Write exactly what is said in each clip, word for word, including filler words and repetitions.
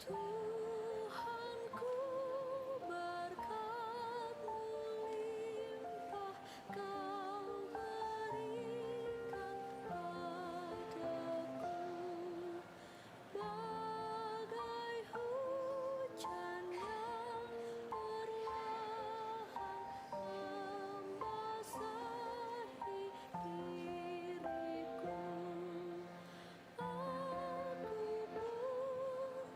Tuhanku, berkat-Mu limpah Kau berikan padaku, bagai hujan yang perlahan membasahi diriku. Aku pun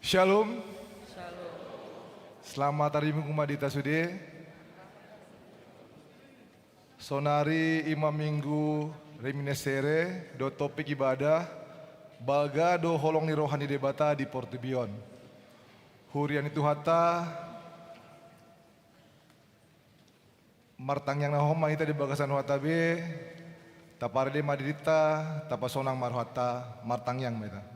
Shalom. Shalom. Selamat hari Minggu ma di hita sude. Sonari i ma Minggu Reminiscere, do topik ibadah, balga do holong ni roha ni Debata di portibi on. Huria ni Tuhanta, martangiang na hohom ma hita di bagasan rohanta be, taparade ma dirinta, tapasonang ma rohanta, martangiang ma hita.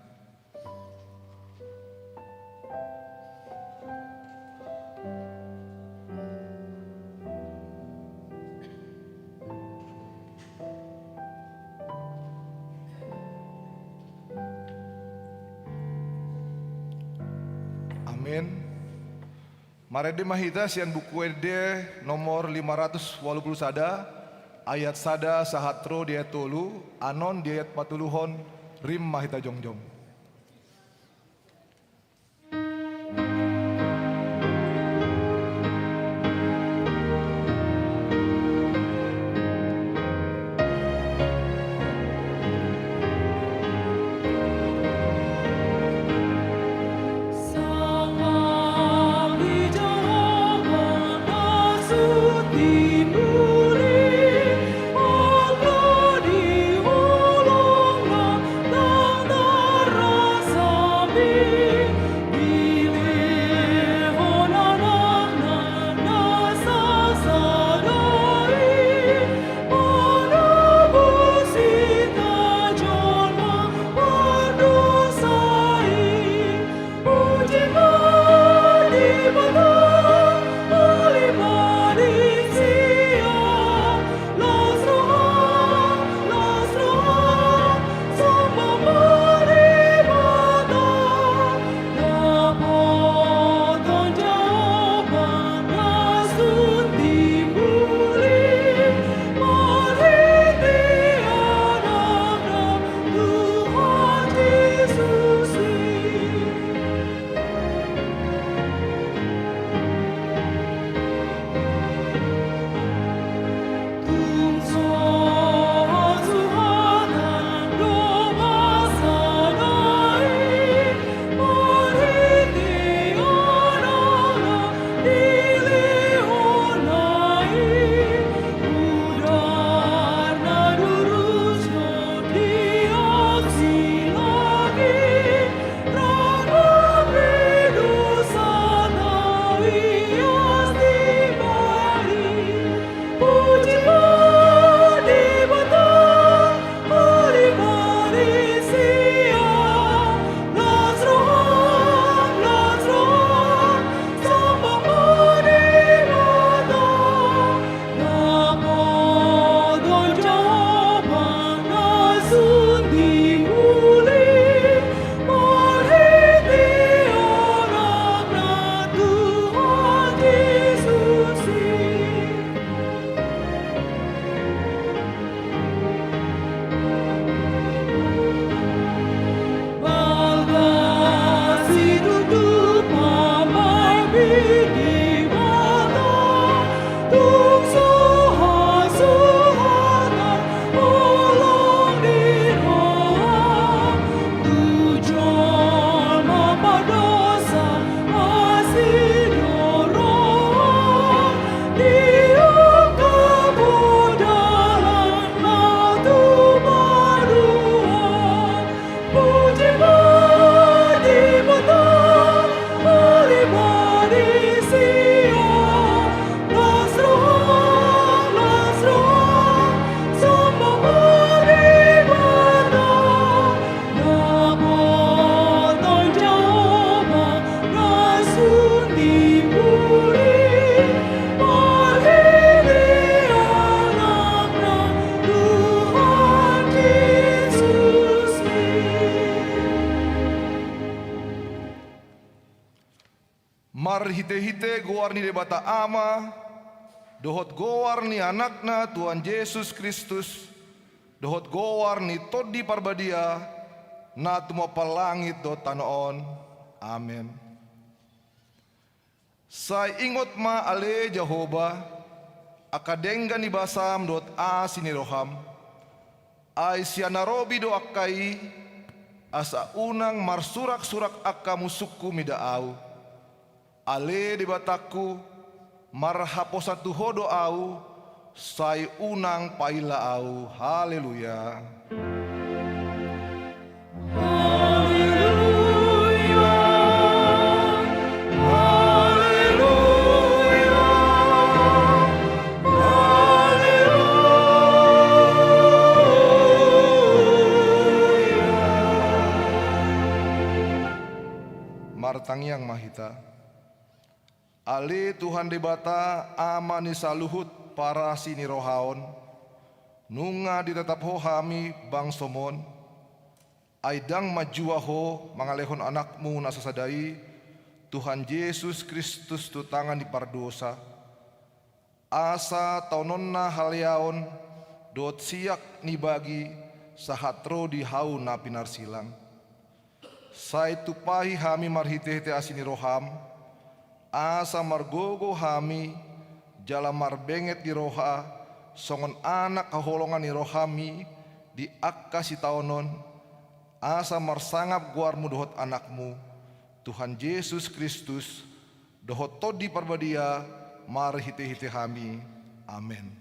Amin. Marende ma hita sian Buku Ende nomor lima ratus walu pulu sada, ayat sada sahat ro di ayat tolu, annon di ayat patoluhon, rim ma hita jongjong. Marhitehite goar ni Debata Ama, dohot goar ni Anakna Tuhan Jesus Kristus, dohot goar ni Tondi Parbadia, na tumompa langit dohot tano on. Amen. Sai ingot ma ale Jahowa, angka denggan ni basam dohot asi ni roham. Ai sian na robi do angka i, asa unang marsurak-surak angka musungku mida ahu. Ale Debatangku, marhaposan tu Ho do ahu, sai unang paila ahu. Haleluya. Haleluya, haleluya, haleluya. Martangiang ma hita. Ale Tuhan Debata, Ama ni saluhut parasi ni roha on, nunga ditatap Ho hami bangsoM on, ai ndang manjua Ho mangalehon Anakmu na sasada i, Tuhan Jesus Kristus, tu tangan ni pardosa, asa taononna haleaon dohot siak ni bagi sahat ro di hau na pinarsilang. Sai tumpahi hami marhite-hite asi ni rohaM, asa margogo hami jala marbenget di roha songon anak haholongan ni rohaM i di angka sitaonon, asa marsangap goarMu dohot Anakmu, Tuhan Jesus Kristus, dohot Tondi Parbadia marhite-hite hami. Amen.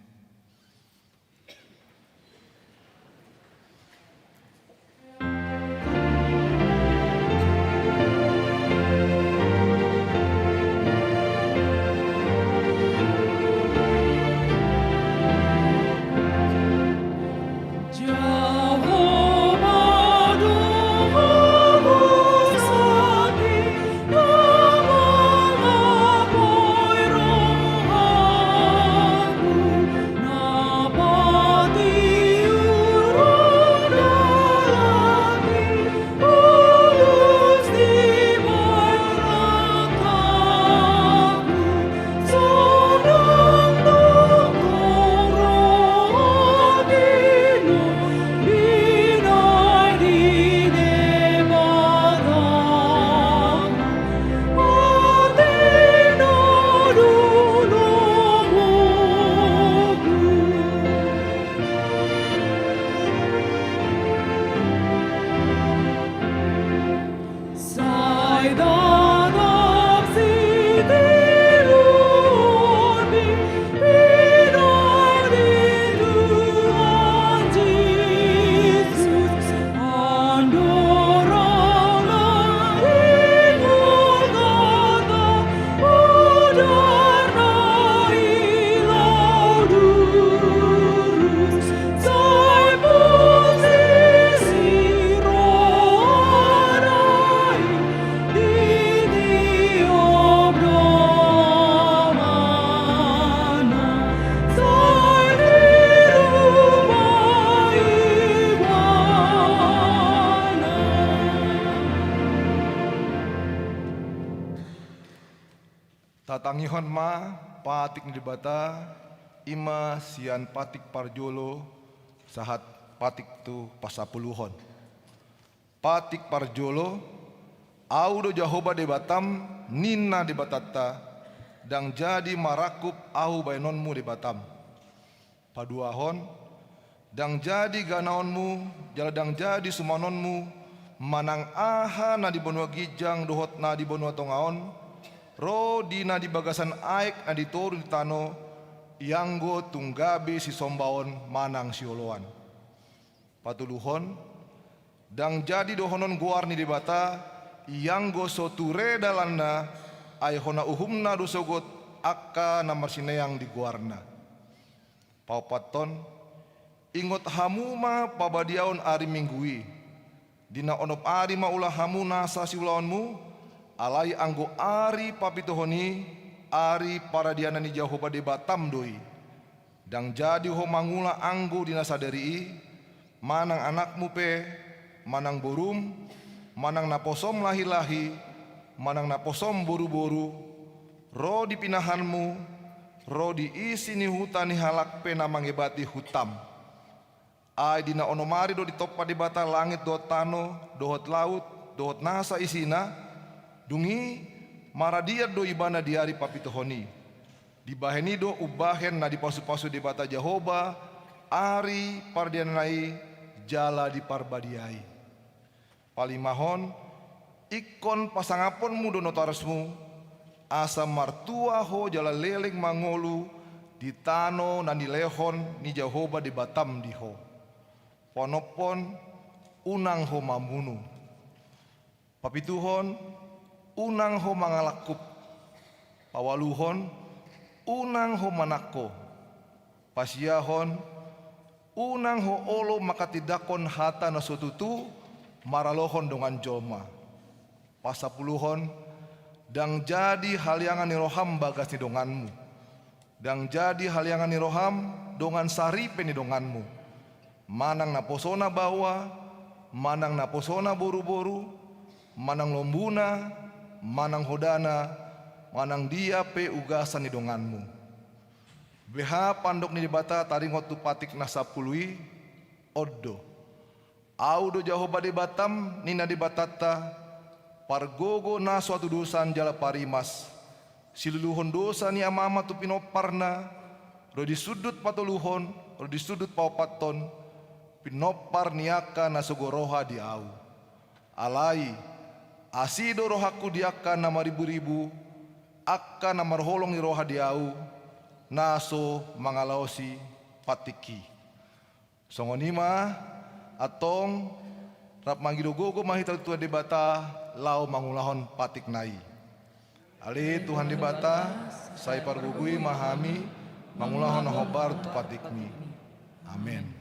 Tatangihon ma patik ni Debata, i ma sian patik parjolo sahat patik tu pasapuluhon. Patik parjolo, Ahu do Jahowa Debatam, ninna Debatanta, ndang jadi marangkup Ahu baenonmu Debatam. Paduahon, ndang jadi ganaonmu, jala ndang jadi sumanonmu, manang aha na di banua ginjang dohot na di banua tonga on, ro di na di bagasan aek na di toru ni tano, ianggo tung gabe sisombaon manang sioloan. Patoluhon, ndang jadi dohonon goar ni Debata, ianggo so ture dalanna, ai hona uhumna do sogot angka na marsineang di goarna. Paopathon, ingot hamu ma pabadiaon ari Minggu i. Di na onom ari ma ula hamu nasa siulaonmu, alai anggo ari papitohon i, ari paradianan ni Jahowa Debatam do i. Ndang jadi ho mangula anggo di na sadari i, manang anakmu pe, manang borum, manang naposom lahi-lahi, manang naposom boru-boru, ro di pinahanmu, ro di isi ni huta ni halak pe na mangebati hutam. Ai di na onom ari do ditompa Debata langit dohot tano, dohot laut, dohot nasa isina, dung i maradian do ibana di ari papitohon i. Dibahen i do umbahen na dipasu-pasu Debata Jahowa ari paradiananna i jala diparbadiai. Palimahon, ingkon pasangaponmu do notarsmu, asa martua ho jala leleng mangolu di tano na nilehon ni Jahowa Debatam di ho. Paonomhon, unang ho mamunu. Papituhon, unang ho mangalangkup. Paualuhon, unang ho manangko. Pasiahon, unang ho olo manghatindanghon hata na so tutu maralohon dongan jolma. Pasapuluhon, ndang jadi haleangan ni roham bagas ni donganmu. Ndang jadi haleangan ni roham dongan saripe ni donganmu. Manang naposona baoa, manang naposona boruboru, manang lombuna, manang hodana, manang dia pe ugasan ni donganmu. Beha pandok ni Debata taringot tu patik na sampulu i, on do. Ahu do Jahowa Debatam, ninna Debatanta, pargogo na so hatudosan jala parimas, siluluhon dosa ni amama tu pinomparna, ro di sundut patoluhon, ro di sundut paopathon, pinompar ni angka na sogo roha di ahu. Alai, asi do rohangku di angka na mariburibu, angka na marholong ni roha di ahu, na so mangalaosi patik i. Songon i ma, antong, rap mangido gogo ma hita tu Tuhan Debata, laho mangulahon patikna i. Ale Tuhan Debata, sai pargogoi ma hami, mangulahon na hombar tu patikmi. Amen.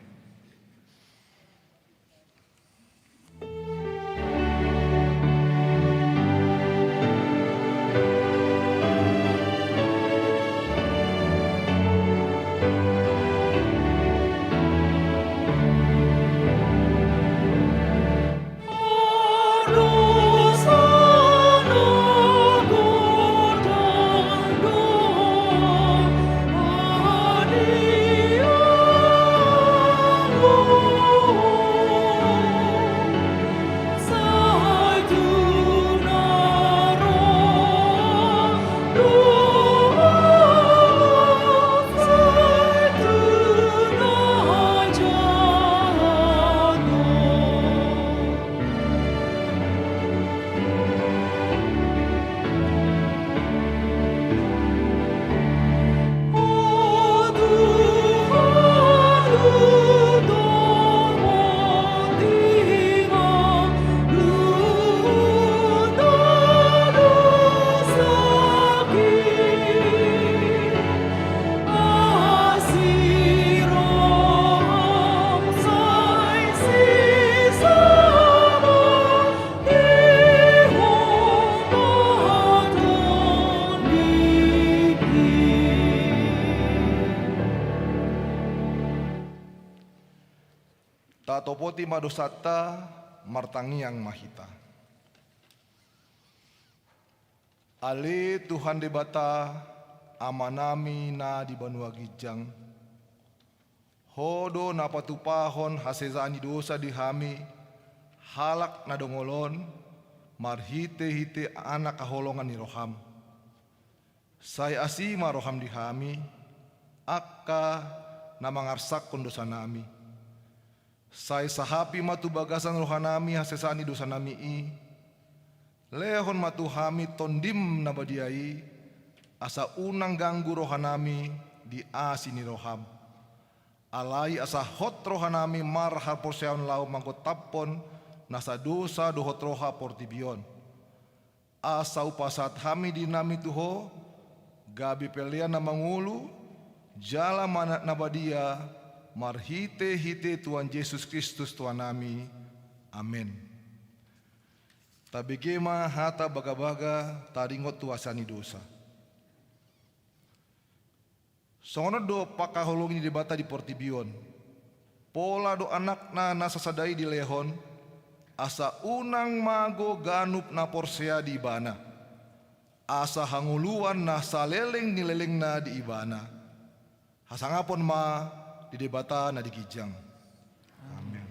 Tatopoti ma dosanta, martangiang ma hita. Ale Tuhan Debata, Amanami na di banua ginjang, Ho do na patupahon hasesaan ni dosa di hami, halak na dongol on, marhitehite Anak haholongan ni roham. Sai asi ma roham di hami, angka na mangarsakhon dosanami. Sai sahapi ma tu bagasan rohanami hasesaan ni dosanami i. Lehon ma tu hami Tondim na badia i, asa unang ganggu rohanami di asi ni roham. Alai asa hot rohanami marhaporseaon laho manggontaphon nasa dosa dohot roha portibi on. Asa hupasahat hami dirinami tu Ho, gabe pelean na mangolu, jala manat na badia, marhitehite Tuhan Jesus Kristus Tuhanami. Amen. Tabege ma hata bagabaga taringot tu hasesaan ni dosa. Songon on do pangkaholongi ni Debata di portibi on. Pola do Anakna na sasada i dilehon, asa unang mago ganup na porsea di Ibana, asa hangoluan na saleleng ni lelengna di Ibana. Hasangapon ma di Debata na di ginjang. Amen.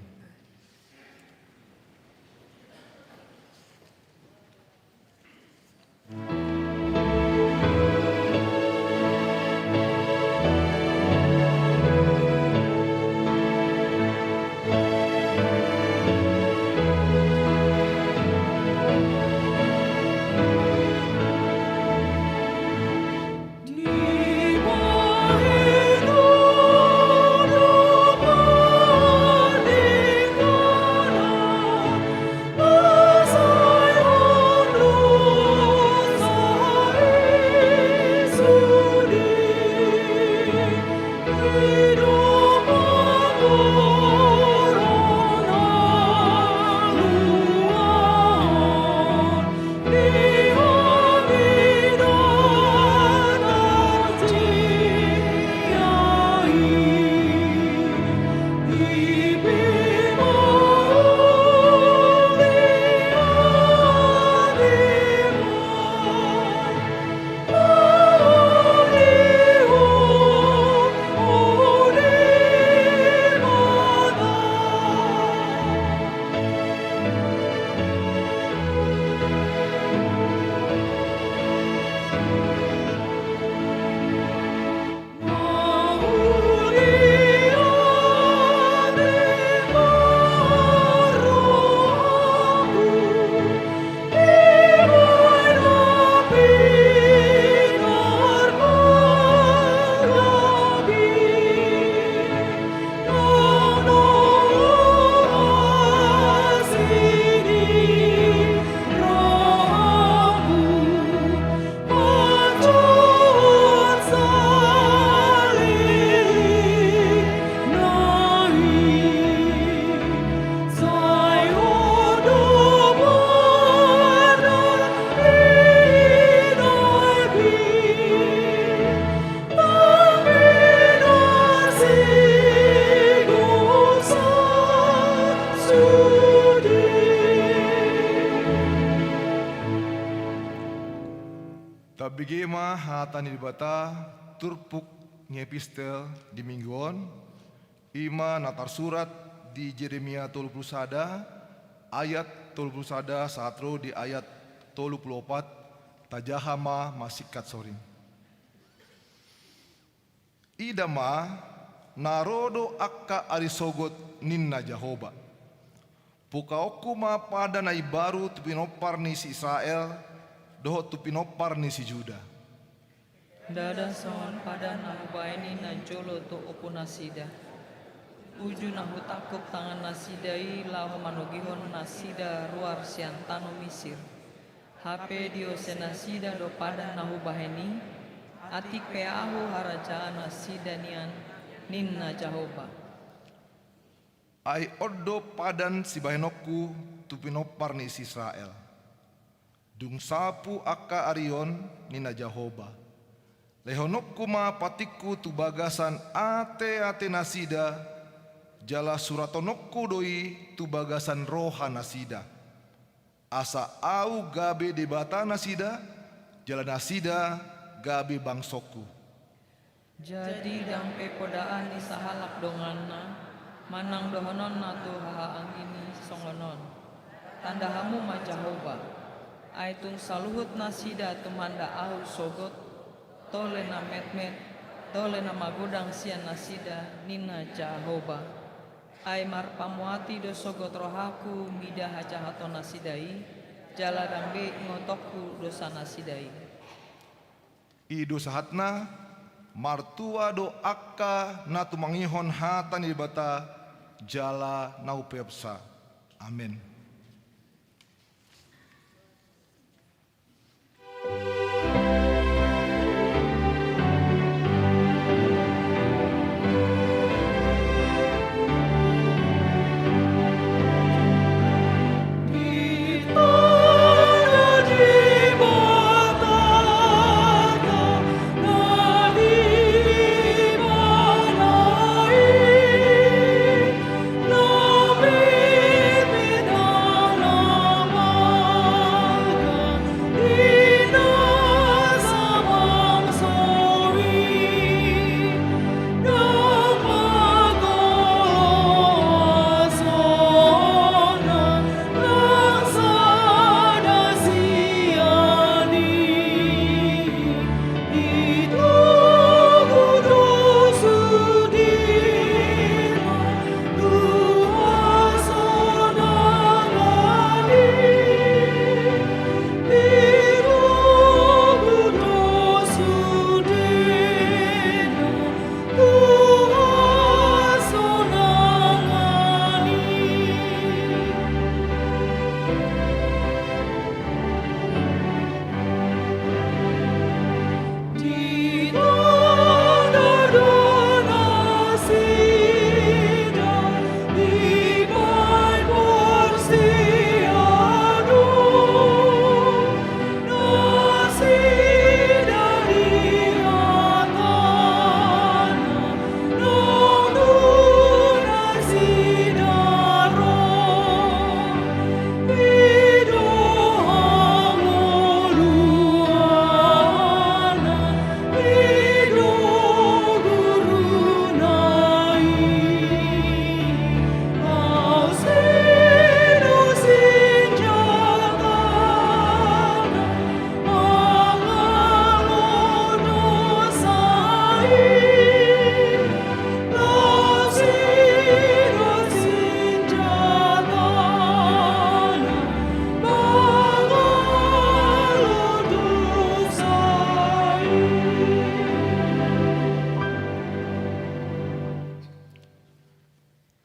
Bege ma hata ni Debata, turpuk ni epistel di minggu on, i ma na tarsurat di Jeremia tolu pulu sada, ayat tolu pulu sada sahat ro di ayat tolu pulu opat, tajaha ma masingkat soring. Ida ma, na ro do angka ari sogot, ninna Jahowa. Pukaonku ma padan na imbaru tu pinompar ni si Israel, dohot tu pinompar ni si Juda. Ndada songon padan na hubahen i na jolo tu ompunasida. Uju na hutangkup tangannasida i laho manogihon nasida ruar sian tano Misir. Hape diosenasida do padan na hubahen i, atik pe ahu harajaannasida nian, ninna Jahowa. Ai on do padan sibahenonku tu pinompar ni si Israel. Dung sapu angka ari on, ninna Jahowa. Lehononku ma patikku tu bagasan ateatenasida, jala suratononku do i tu bagasan rohanasida. Asa ahu gabe Debatanasida, jala nasida gabe bangsongku. Jadi ndang pe podaan ni sahalak donganna, manang dohononna tu hahaanggi ni songon on. Tanda hamu ma Jahowa. Ai tung saluhut nasida tumanda ahu sogot, tole na metmet, tole na magodang sian nasida, ninna Jahowa. Ai marpamuati do sogot rohangku mida hajahatonnasida i, jala ndang be ingotongku dosanasida i. I do sahatna, martua do angka na tumangihon hata ni Debata jala na umpeopsa. Amen.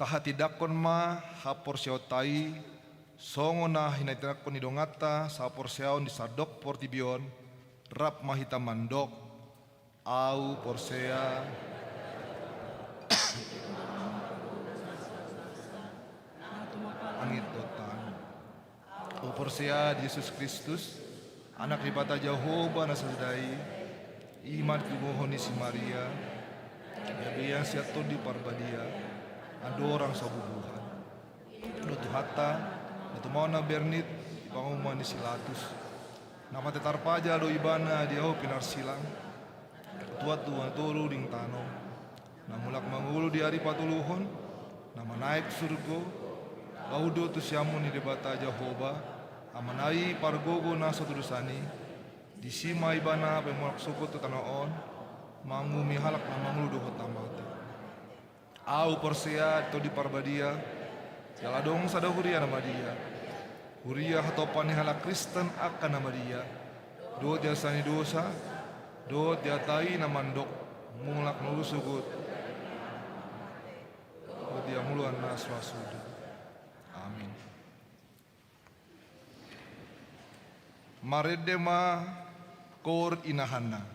Tahatindangkon ma haporseaonta i, songon na hinatindangkon ni donganta sahaporseaon di sandok portibi on, rap ma hita mandok, Ahu porsea. Langit dohot tano. Ahu porsea di Jesus Kristus, Anak ni Debata Jahowa na sasada i, i ma na tinunggorhon ni si Maria, gabe ianakhon sian Tondi Parbadia, andorang so bubuhan. Dohot Tuhanta, na tumao na bernit, panguhuman ni si Latus. Na mate tarpaja do ibana di ahu pinarsilang, tuat tu na toru dingtano, na mulak mangolu di ari patoluhon, na manaek tu surgo, laho do tu siamun ni Debata Jahowa, Amana i pargogo na so tudosan i, disi ma ibana pe mulak sogot tu tano on, manguhumi halak na mangolu dohot na mate. Ahu porsea di Tondi Parbadia, jala adong sada huria na badia. Huria hatopan ni halak Kristen angka na badia. Dohot di hasesaan ni dosa, dohot di hata i na mandok, mulak ma hamu sogot. Dohot di hangoluan na so hasuhuton. Amin. Marende ma koor inahanna.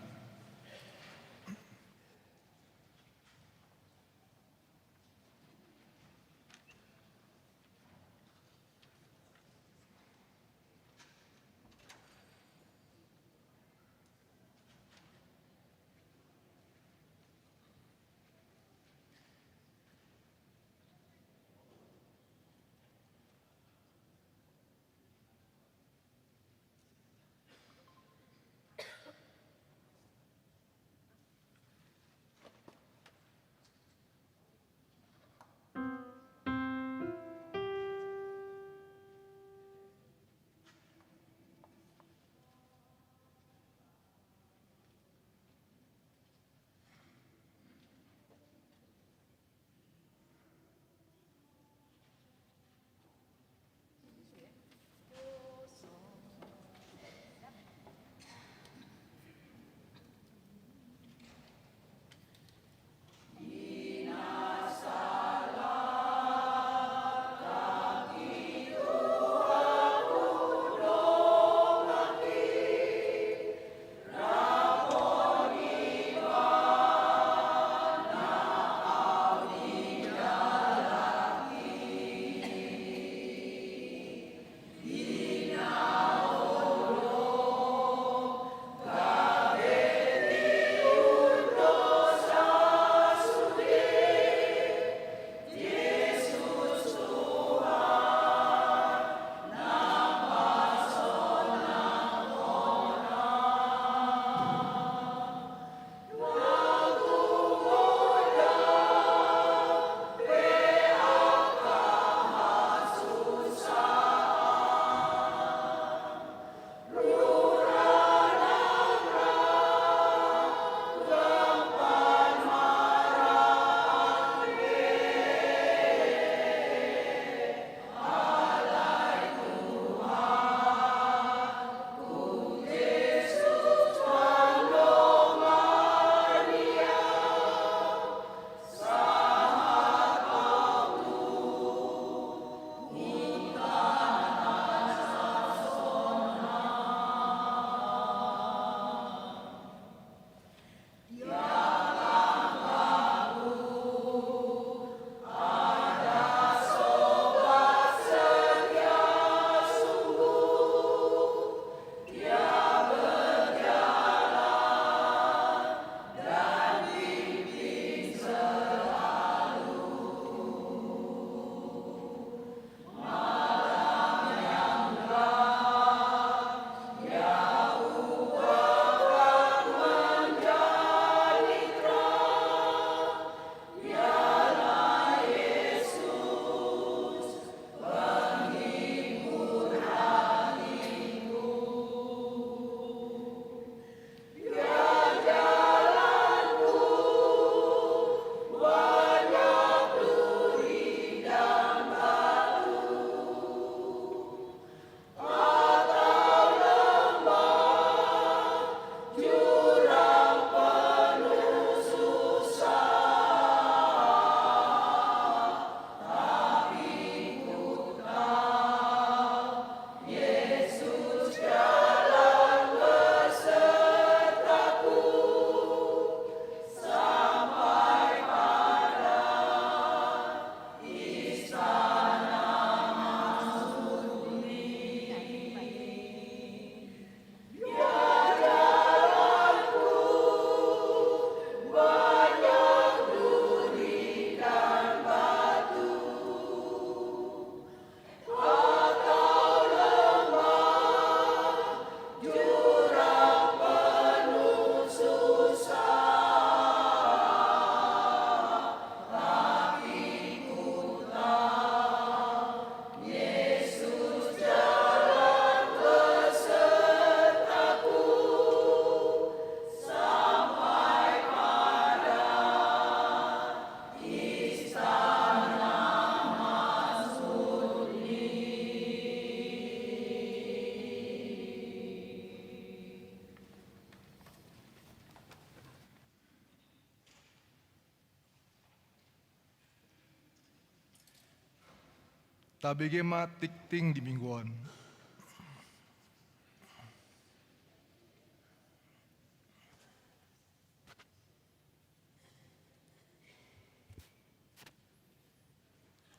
Tabege ma tingting di minggu on.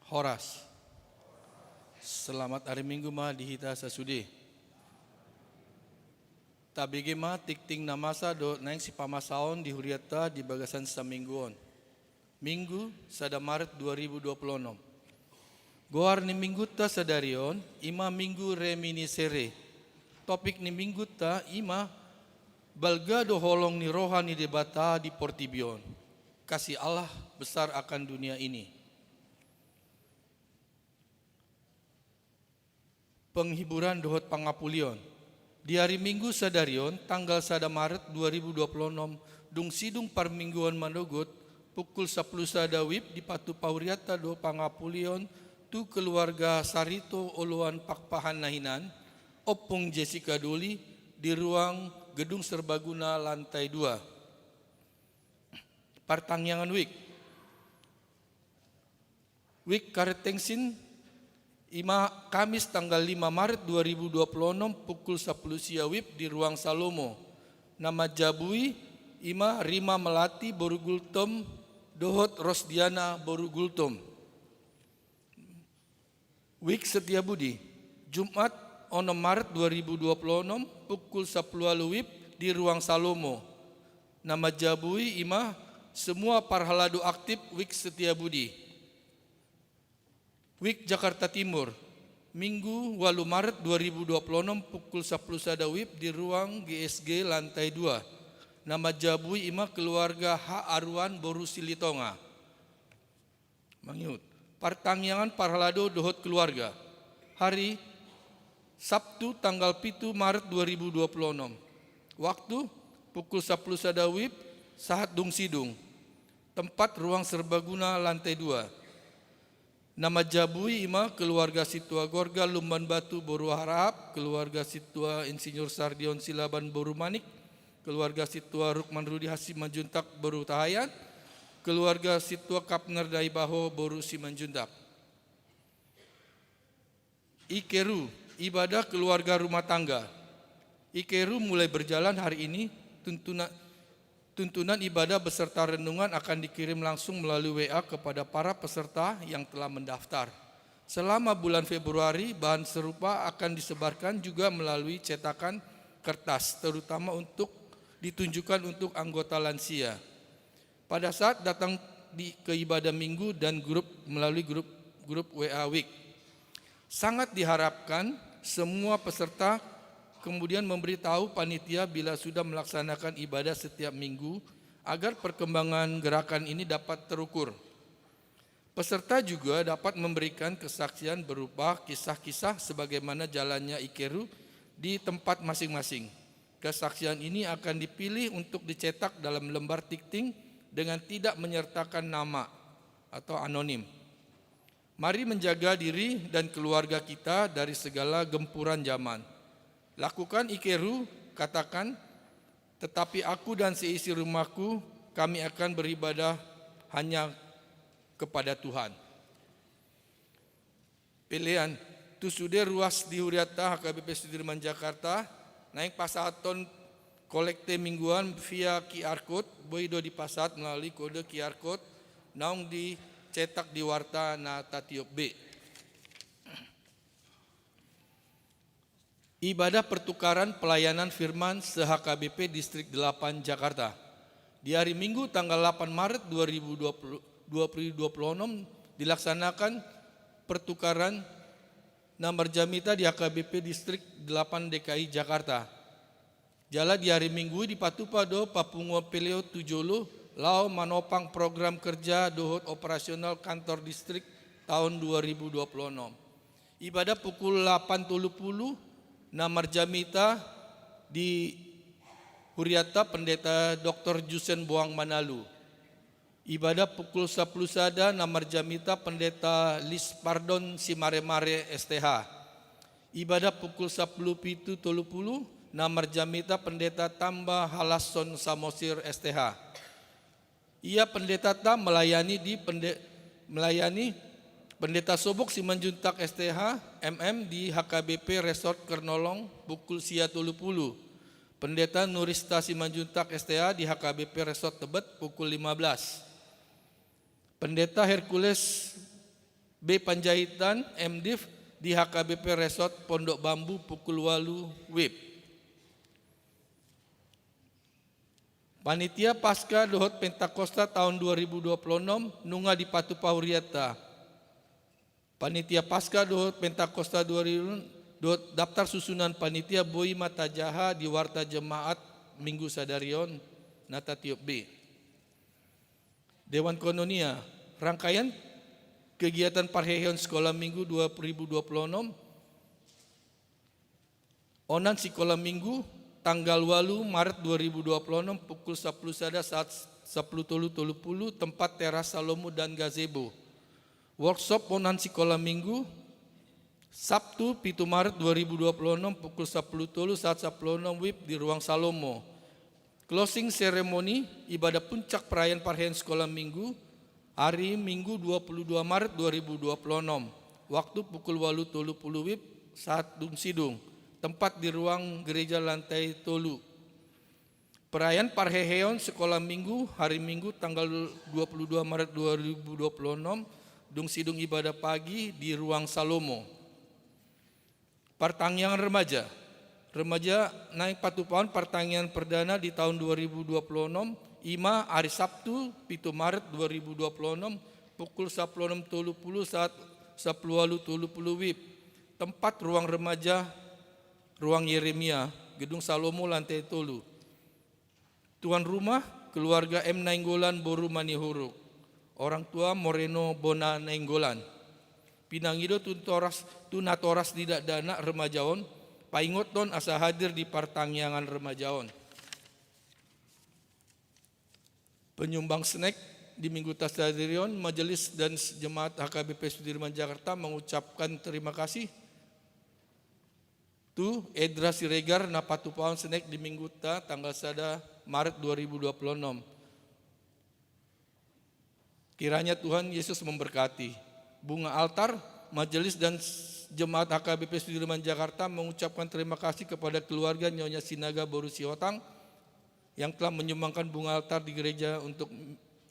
Horas. Selamat hari Minggu ma di hita sasude. Tabege ma tingting na masa dohot naeng sipamasaon di hurianta di bagasan saminggu on. Minggu, sada Maret dua ribu dua puluh enam. Goar ni minggunta sadari on, i ma Minggu Reminiscere. Topik ni minggunta, i ma balga do holong ni roha ni Debata di portibi on. Kasih Allah besar akan dunia ini. Penghiburan dohot pangapulion. Di ari Minggu sadari on, tanggal sada Maret dua ribu dua puluh enam, dung sidung parmingguan manogot, pukul sampulu sada wib dipatupa hurianta do pangapulion tu keluarga Sarito oloan Pakpahan na hinan, Ompung Jessica Doli, di ruang Gedung Serbaguna lantai dua. Partangiangan wijk. Wijk karetengsin, i ma Kamis tanggal lima Maret dua ribu dua puluh enam pukul sampulu sia wib di ruang Salomo. Na manjabui, i ma Rima Melati boru Gultom dohot Rosdiana boru Gultom. Wijk Setiabudi, Jumat onom Maret dua ribu dua puluh enam pukul sampulu ualu wib di ruang Salomo. Na manjabui, i ma semua parhalado aktif Wijk Setiabudi. Wijk Jakarta Timur, Minggu ualu Maret dua ribu dua puluh enam pukul sampulu sada wib di ruang G S G lantai dua. Na manjabui, i ma keluarga H. Aruan boru Silitonga. Mangihut. Partangiangan parhalado dohot keluarga. Hari Sabtu tanggal pitu Maret dua ribu dua puluh enam. Waktu pukul sampulu sada wib sahat dung sidung. Tempat ruang serbaguna lantai dua. Na manjabui, i ma keluarga Situa Gorga Lumban Batu boru Harahap, keluarga Situa Insinyur Sardion Silaban boru Manik, keluarga Situa Rukman Rudi Simanjuntak boru Tahayan, keluarga Situa Kapner Daibaho boru Simanjuntak. Ikeru, ibadah keluarga rumah tangga. Ikeru mulai berjalan hari ini, tuntuna-, tuntunan ibadah beserta renungan akan dikirim langsung melalui W A kepada para peserta yang telah mendaftar. Selama bulan Februari, bahan serupa akan disebarkan juga melalui cetakan kertas, terutama untuk ditunjukkan untuk anggota lansia pada saat datang di, ke ibadah minggu dan grup, melalui grup, grup W A wijk. Sangat diharapkan semua peserta kemudian memberitahu panitia bila sudah melaksanakan ibadah setiap minggu, agar perkembangan gerakan ini dapat terukur. Peserta juga dapat memberikan kesaksian berupa kisah-kisah sebagaimana jalannya Ikeru di tempat masing-masing. Kesaksian ini akan dipilih untuk dicetak dalam lembar tingting dengan tidak menyertakan nama atau anonim. Mari menjaga diri dan keluarga kita dari segala gempuran zaman. Lakukan Ikeru, katakan, "Tetapi aku dan seisi rumahku, kami akan beribadah hanya kepada Tuhan." Pelean, tu sude ruas di hurianta H K B P Sudirman Jakarta, naeng pasahathon kolekte mingguan via Q R code, boi do dipasahat melalui kode Q R code, naung dicetak di warta na tatiop be. Ibadah pertukaran pelayanan firman se-H K B P Distrik delapan Jakarta. Di hari Minggu tanggal delapan Maret dua ribu dua puluh, dua ribu dua puluh enam dilaksanakan pertukaran na marjamita di H K B P Distrik delapan D K I Jakarta. Jala di ari Minggu i dipatupa do papunguan peleo tu jolo laho manopang program kerja dohot operasional kantor distrik taon dua ribu dua puluh enam. Ibadah pukul lapan tolu pulu na marjamita di hurianta Pendeta Doktor Jusen Boang Manalu. Ibadah pukul sampulu sada na marjamita Pendeta Lis Pardon Simaremare S T H. Ibadah pukul sampulu pitu tolu pulu na marjamita Pendeta Tamba Halasson Samosir S T H. Ia pendetanta melayani di pende-, melayani Pendeta Sobok Simanjuntak S T H, M M, di H K B P Resort Kernolong pukul sia tolu pulu. Pendeta Nurista Simanjuntak S T H di H K B P Resort Tebet pukul lima belas. Pendeta Hercules B Panjaitan, M Div, di H K B P Resort Pondok Bambu pukul walu wib. Panitia Paskah dohot Pentakosta taon dua ribu dua puluh enam nunga dipatupa hurianta. Panitia Paskah dohot Pentakosta dua ribu dohot daftar susunan panitia boi ma tajaha di warta jemaat Minggu sadari on na tatiop be. Dewan Koinonia, rangkaian kegiatan parheheon Sekolah Minggu dua ribu dua puluh enam, onan Sikola Minggu, tanggal walu Maret dua ribu dua puluh enam, pukul sapulu sada saat sapulu tolu tolu pulu, tempat Teras Salomo dan Gazebo. Workshop onan Sikola Minggu, Sabtu pitu Maret dua ribu dua puluh enam, pukul sapulu tolu saat sapulu enam wib di Ruang Salomo. Closing ceremony ibadah puncak perayaan parheheon Sekolah Minggu, hari Minggu dua puluh dua Maret dua ribu dua puluh enam, waktu pukul walu tolu pulu wib saat dung sidung, tempat di ruang gereja lantai tolu. Perayaan parheheon Sekolah Minggu, hari Minggu tanggal dua puluh dua Maret dua ribu dua puluh enam, dung sidung ibadah pagi di Ruang Salomo. Partangiangan remaja. Remaja naeng patupahon partangiangan perdana di taon dua ribu dua puluh enam, i ma ari Sabtu, pitu Maret dua ribu dua puluh enam, pukul sapulu onom tolu pulu saat sapulu walu tolu pulu wib. Tempat ruang remaja, ruang Yeremia, Gedung Salomo, lantai tolu. Tuan rumah, keluarga M Nainggolan boru Manihuruk. Orang tua Moreno Bona Nainggolan. Pinangido tu toras, tu natoras ni dakdanak remaja on, paingothon asa hadir di partangiangan remaja on. Penyumbang snack di Minggu ta sadari on, Majelis dan Jemaat H K B P Sudirman Jakarta mengucapkan terima kasih tu Edra Siregar na patupahon snack di Minggu ta tanggal sada Maret dua ribu dua puluh enam. Kiranya Tuhan Yesus memberkati. Bunga altar, Majelis dan Jemaat H K B P Sudirman Jakarta mengucapkan terima kasih kepada keluarga Nyonya Sinaga boru Sihombing yang telah menyumbangkan bunga altar di gereja untuk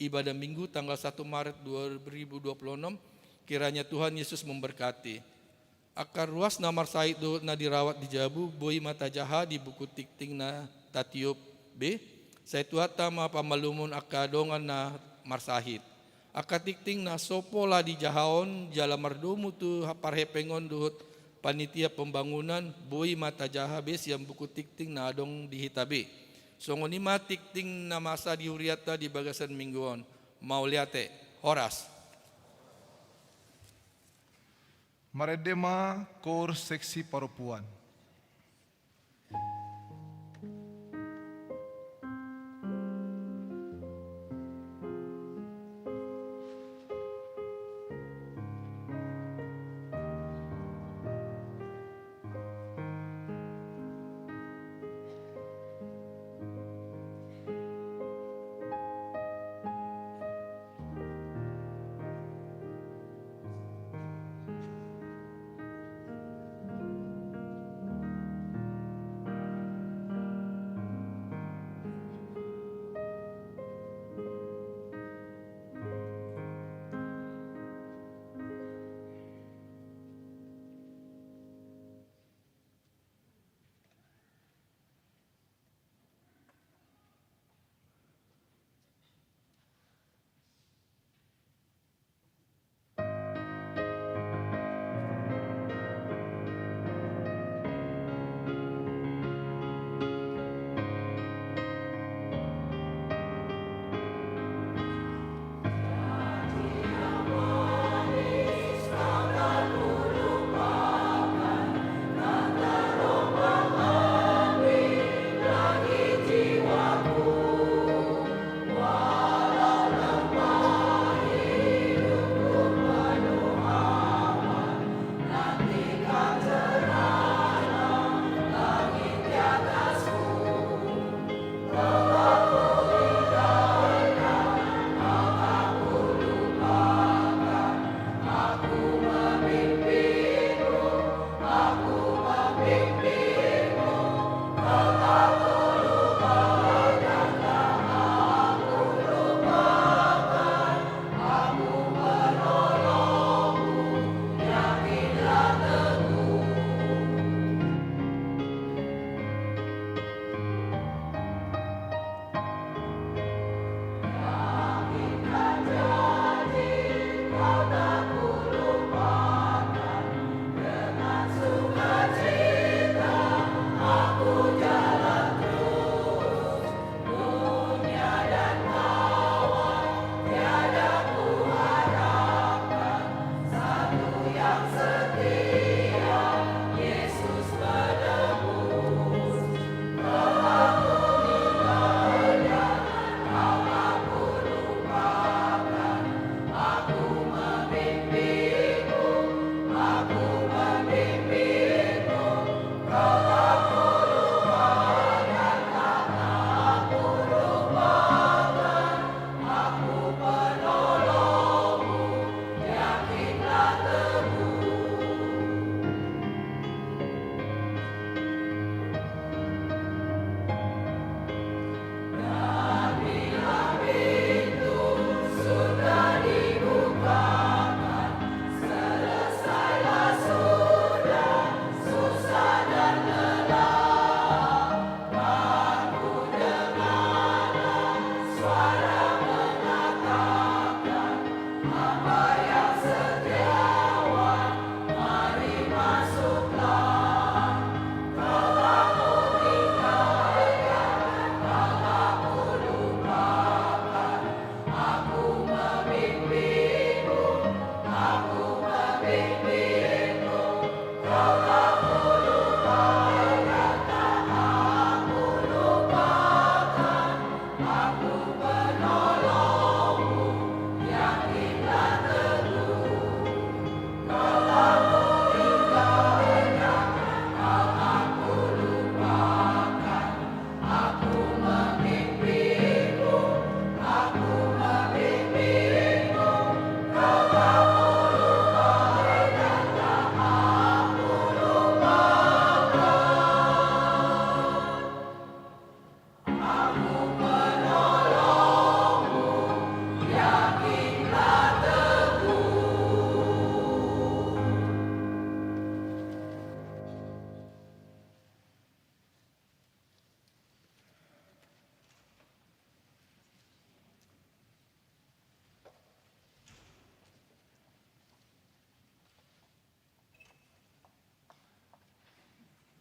ibadah Minggu tanggal satu Maret dua ribu dua puluh enam. Kiranya Tuhan Yesus memberkati. Angka ruas na marsahit dohot na dirawat di jabu boi ma tajaha di buku tingting na tatiop be. Sai Tuhanta ma pamalumon angka dongan na marsahit. Angka tingting na so pola dijahaon jala mardomu tu parhepeng on dohot panitia pembangunan boi ma tajaha be sian buku tingting na adong di hita be. Songon i ma tingting na masa di hurianta di bagasan Minggu on. Mauliate. Horas. Marende ma koor seksi parompuan.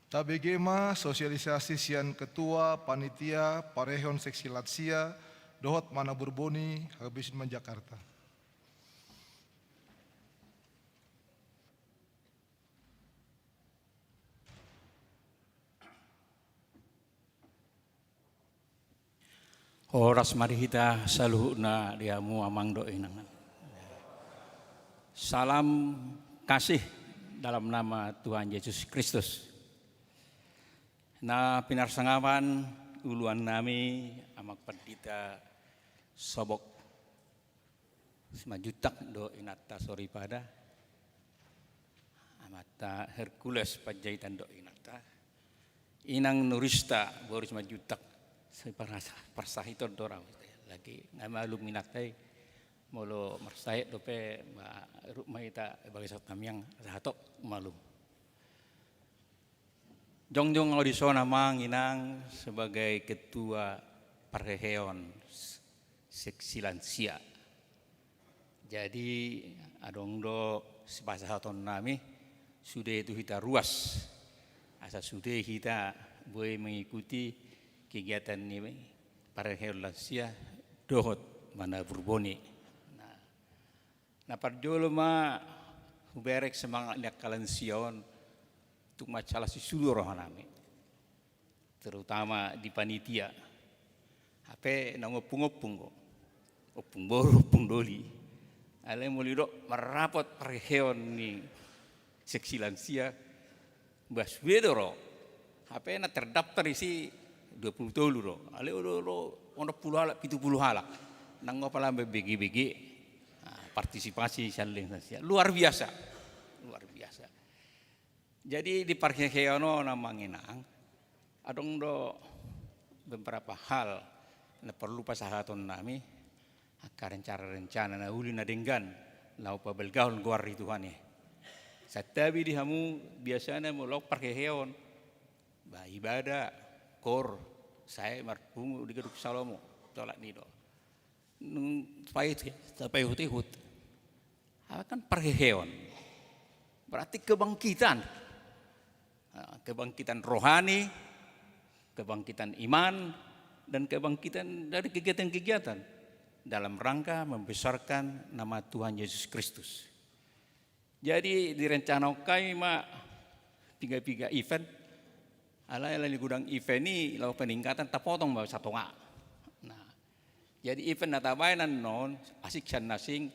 Tabege ma sosialisasi sian Ketua Panitia Parehon Seksi Lansia dohot Manabur Boni, Habis Humas Jakarta. Horas ma di hita saluhutna, di hamu amang dohot inang. Salam kasih dalam nama Tuhan Yesus Kristus. Na pinarsangapan uluan nami Amang Pandita Sobok Simanjuntak dohot inanta soripada, amanta Hercules Panjaitan dohot inanta, inang Nurista boru Simanjuntak, sai parasa-, parsahiton do ra, lagi nga malum inanta i, molo marsahit dope, ma, ruk ma hita bagasan tangiang, sahat tu malum. Jongjong ahu dison amang inang sebagai ketua parheheon s-, seksi lansia. Jadi adong do sipasahaton nami sude tu hita ruas, asa sude hita boi mengikuti kegiatan ni parheheon lansia dohot Manabur Boni. Nah, na parjolo ma hubereng semangat ni angka lansia on, tung mansai las sisudur roha nami, terutama di panitia. Hape naung ompung-ompung do, ompung boru, ompung doli. Alai molo didok marrapot parheheon ni seksi lansia, bah sude do ro. Hape na terdaftar disi dua pulu tolu do. Alai olo, olo onom pulu halak, pitu pulu halak. Nang apala bege-bege. Nah, partisipasi sian lansia. Luar biasa. Luar biasa. Jadi di parheheon on amang inang, adong do beberapa hal na porlu pasahaton nami, angka rencana-rencana na uli na denggan, laho pabalgahon goar ni Tuhan i. Santabi di hamu biasana molo parheheon, bah ibadah, koor, sae marpungu di Gedung Salomo, tolak ni do. Nung tapaihut, tapaihut-ihut. Apa kan parheheon? Berarti kebangkitan. Nah, kebangkitan rohani, kebangkitan iman, dan kebangkitan dari kegiatan-kegiatan dalam rangka membesarkan nama Tuhan Yesus Kristus. Jadi direncanakan hami ma piga-piga event. Alai, alai di godang event i laho peningkatan, tapotong ma satonga. Nah, jadi event na tabaen annon asing sian na asing,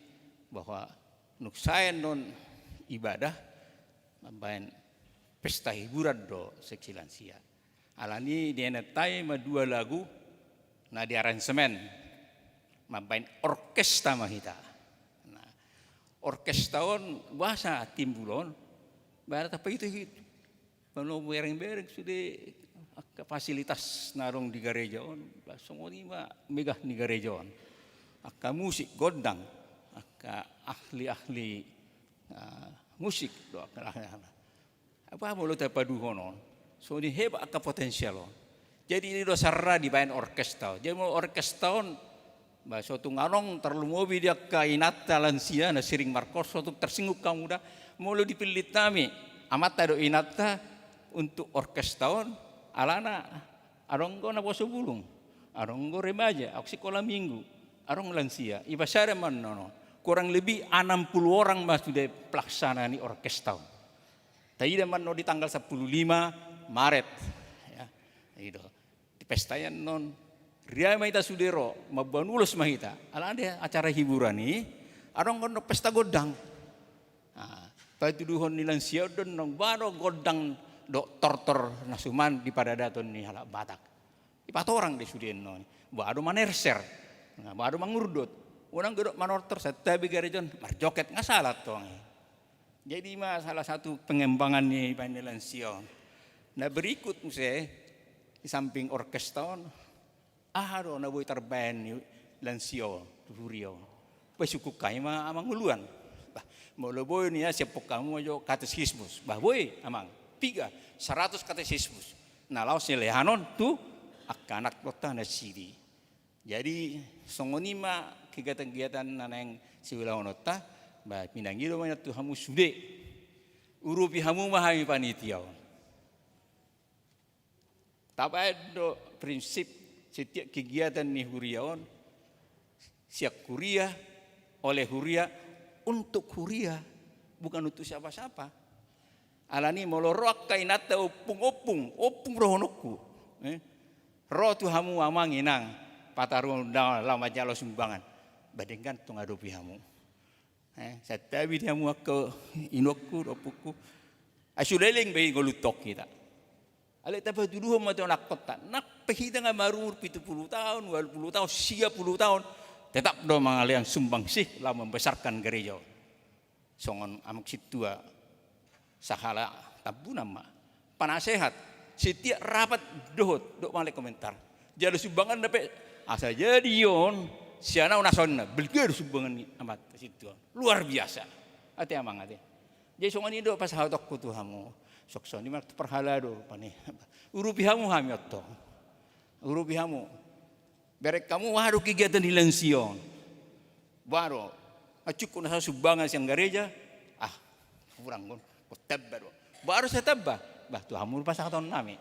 bahwa nunga sae annon ibadah, mambaen pesta hiburan do seksi lansia. Alani i dienet hami ma dua lagu na di aransemen, mambaen orkestra ma hita. Nah, orkestra on boasa timbul on, bah tapaihut-ihut. Molo hubereng-bereng sude angka fasilitas na adong di gareja on, bah songon i ma megah ni gareja on. Angka musik gondang, angka ahli-ahli, ah, musik do angka. Apa molo tapaduhon on, songon i hebat angka potensial on. Jadi i do dasarna dibaen orkestra on. Jadi molo orkestra on, bah so tung adong, tarlumobi di angka inanta lansia na sering markos, so tung tersinggung hamu da molo dipillit hami amanta dohot inanta untuk orkestra on, alana adong do na poso bulung, adong do remaja, adong sikola minggu, adong lansia. Iba sada ma annon, kurang lebih enam puluh orang ma sude pelaksana ni orkestra on. Taida ma annon di tanggal sampulu lima Maret. Ya, i do. Di pesta i annon, riai ma hita sude ro, mamboan ulos ma hita. Alana di acara hiburan i, adong annon pesta gondang. Nah, patuduhon ni lansia on do annon, boha do gondang dohot tortor na suman di paradaton ni halak Batak. Dipatorang do sude annon. Boha do manerser. Nah, boha do mangurdot. Unang godang manortor, santabi gareja on marjoget, nga sala tong i. Jadi i ma salah satu pengembangan ni baen ni lansia on. Na berikut muse, di samping orkestra on, aha do na boi tarbaen ni lansia on tu huria on? Bah sungkun hami ma amang uluan. Bah, molo boi nian siaphon hamu ma jo katekismus. Bah boi amang, piga, saratus katekismus na laos nilehonon tu angka anak donta nasida. Jadi songon i ma kegiatan-kegiatan na naeng siulahononta. Bah pinangido ma nian tu hamu sude. Urupi hamu ma hami panitia on. Tabaen do prinsip setiap kegiatan ni huria on, sian huria, oleh huria, untuk huria, bukan untuk siapa-siapa. Alani molo ro angka inanta ompung, ompung, ompung dohononku, eh, ro tu hamu amang inang, pataruhon undangan laho manjalo sumbangan, ba denggan tong adopi hamu. Eh, santabi di hamu angka inongku, ompungku. Ai sude leleng be i ngolunta hita. Alai tapatuduhon ma tu anakkonta, nang pe hita nga marumur pitu pulu taon, ualu pulu taon, sia pulu taon, tetap do mangalean sumbangsih laho membesarkan gereja on. Songon amang sintua sahala Tambunan ma. Panasehat, setiap rapat dohot, dohot mangalean komentar. Jala sumbanganna pe, asa jadi on, sian ahu na songon na, balga do sumbangan ni amanta sintua on. Luar biasa. Ate amang, ate. Jadi songon i do pasahatonku tu hamu. Songon i ma tu parhalado, pane. Urupi hamu hami on tong. Urupi hamu. Bereng hamu, aha do kegiatan ni lansia on? Boha do? Acukku na sumbangan sian gareja. Ah, hurang on. Tamba do. Boha do sai tamba? Bah, tu hamu pasahatonnami.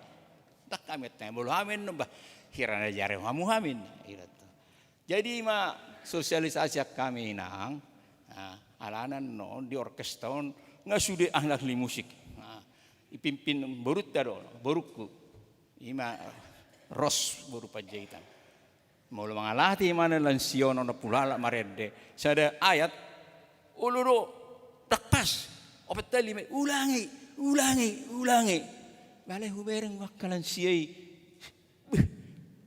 Ndang hami tamba, molo hami annon, bah, hira na jarehon hamu hami. Hira tu. Jadi ma sosialisasi hami inang. Nah, alana annon di orkestra on nga sude ahli-ahli musik. Nah, ipimpin borunta do, borungku. Ima Ros boru Panjaitan. Molo mangalati imana lansia on onom pulu halak marende sada ayat, olo do, ndang pas. Opat kali ma i, ulangi, ulangi, ulangi. Alai hubereng angka lansia i, beh,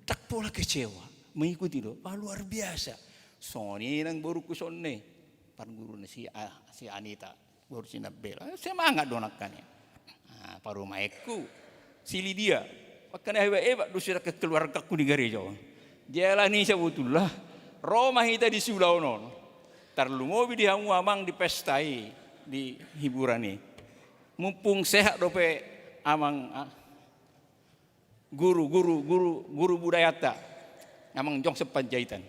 ndang pola kecewa, mengikuti do. Wah, luar biasa. Songon i nang borungku songon i, parguruna si A-, si Anita. Boru si Nabela, eh, semangat do nangkaning. Ah, parumaenku si Lidia. Makana hebat-hebat do sude keluargaku di gareja on. Jala ni sabotulna, ro ma hita di siulaon on. Tarlumobi di hamu amang di pesta i, di hiburan i. Mumpung sehat dope amang, ah, guru, guru, guru, guru budayata, amang Jongsen Panjaitan.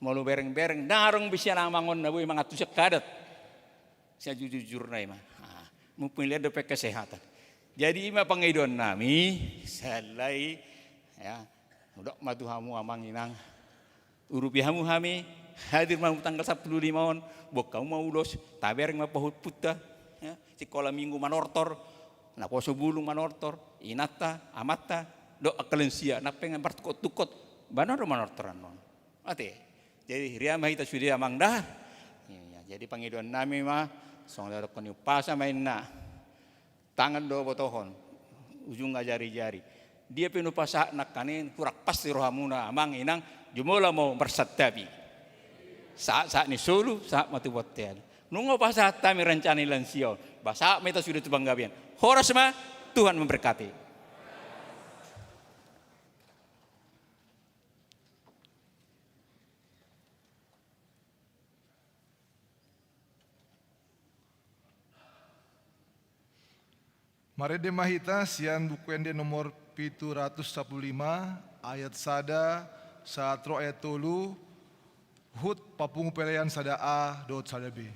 Molo bereng-bereng, ndang adong be sian amang on na boi mangantusi angka adat. Sejujur-jujurna ima. Ah, mumpung lean dope kesehatan. Jadi ima pangidoannami, sahali, ya, hudok ma tu hamu amang inang. Urupi hamu hami, hadir ma hamu tanggal sampulu lima on, boan hamu ma ulos, tabereng ma pahompunta, ya, sikola minggu manortor, naposo bulung manortor, inanta, amanta, dohot angka lansia, nang pe nga martungkot-tungkot, baenon do manortor annon. Ate, jadi rian ma hita sude amang da. Iya, jadi pangidoannami ma, songon na didokkon ni umpasa ma inna. Tangan do botohon, ujungna jari-jari. Dia pe nunga hupasahat nangkaning, hurang pas di rohamuna amang inang, jumolo ma marsantabi. Sahat-sahat ni solu, sahat ma tu bontean. Nunga hupasahat hami rencana ni lansia on, ba sahat ma hita sude tu panggabean. Horas ma, Tuhan memberkati. Marende ma hita sian Buku Ende nomor pitu ratus sampulu lima, ayat sada sahat ro ayat tolu, huhut papungu pelean sada A dohot sada B.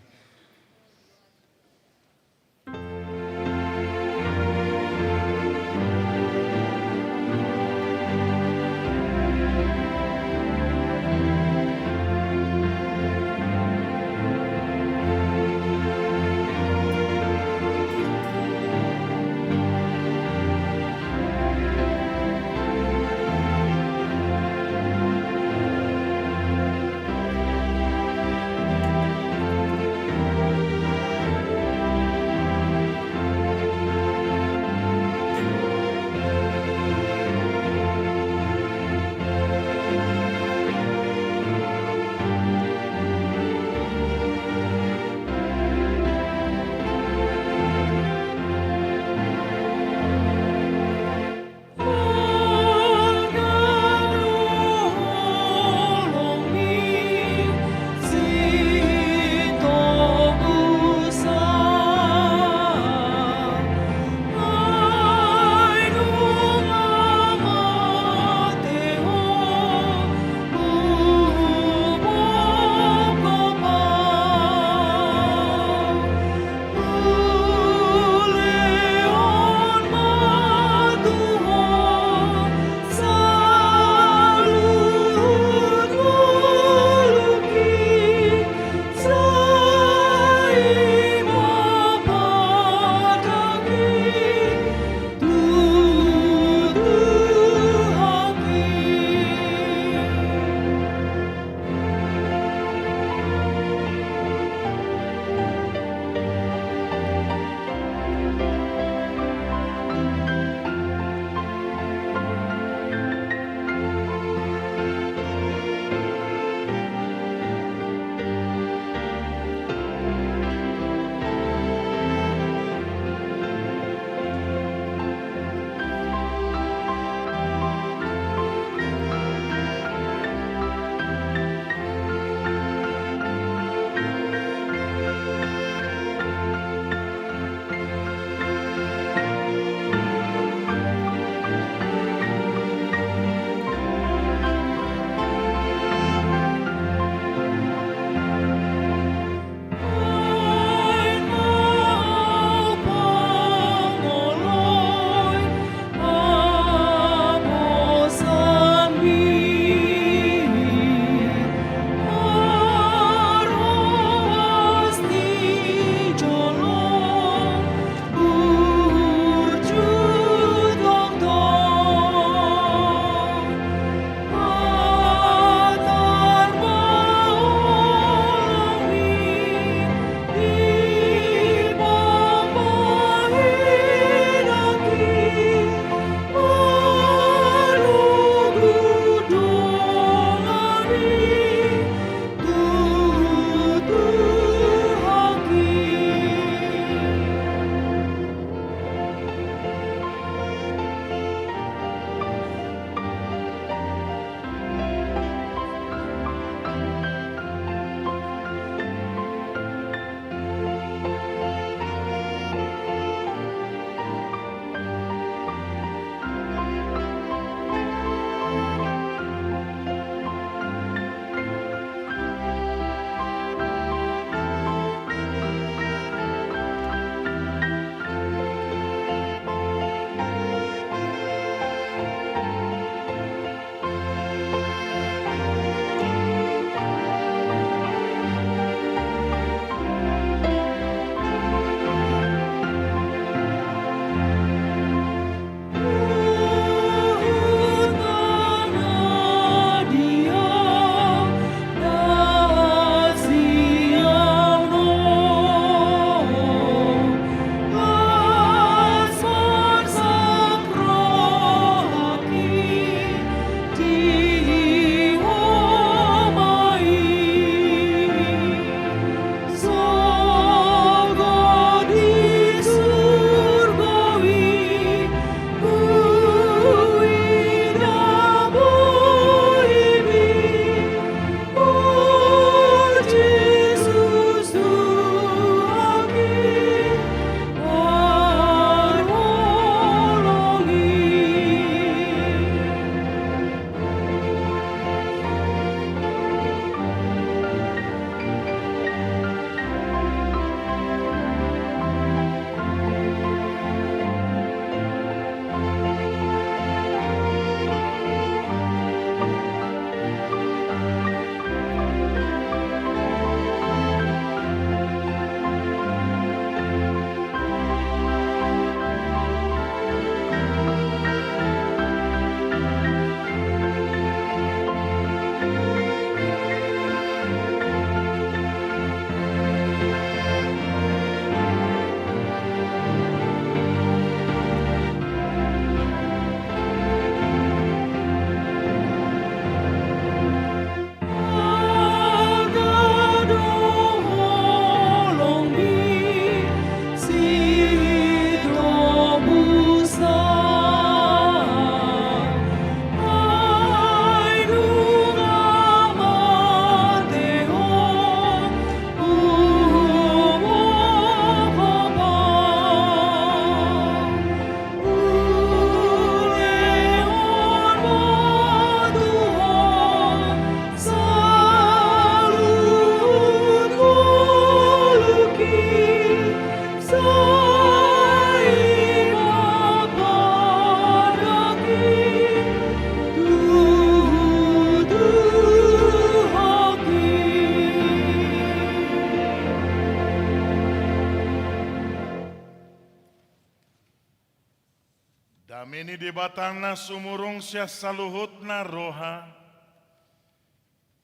Dame ni Debata na sumurung sian saluhutna roha,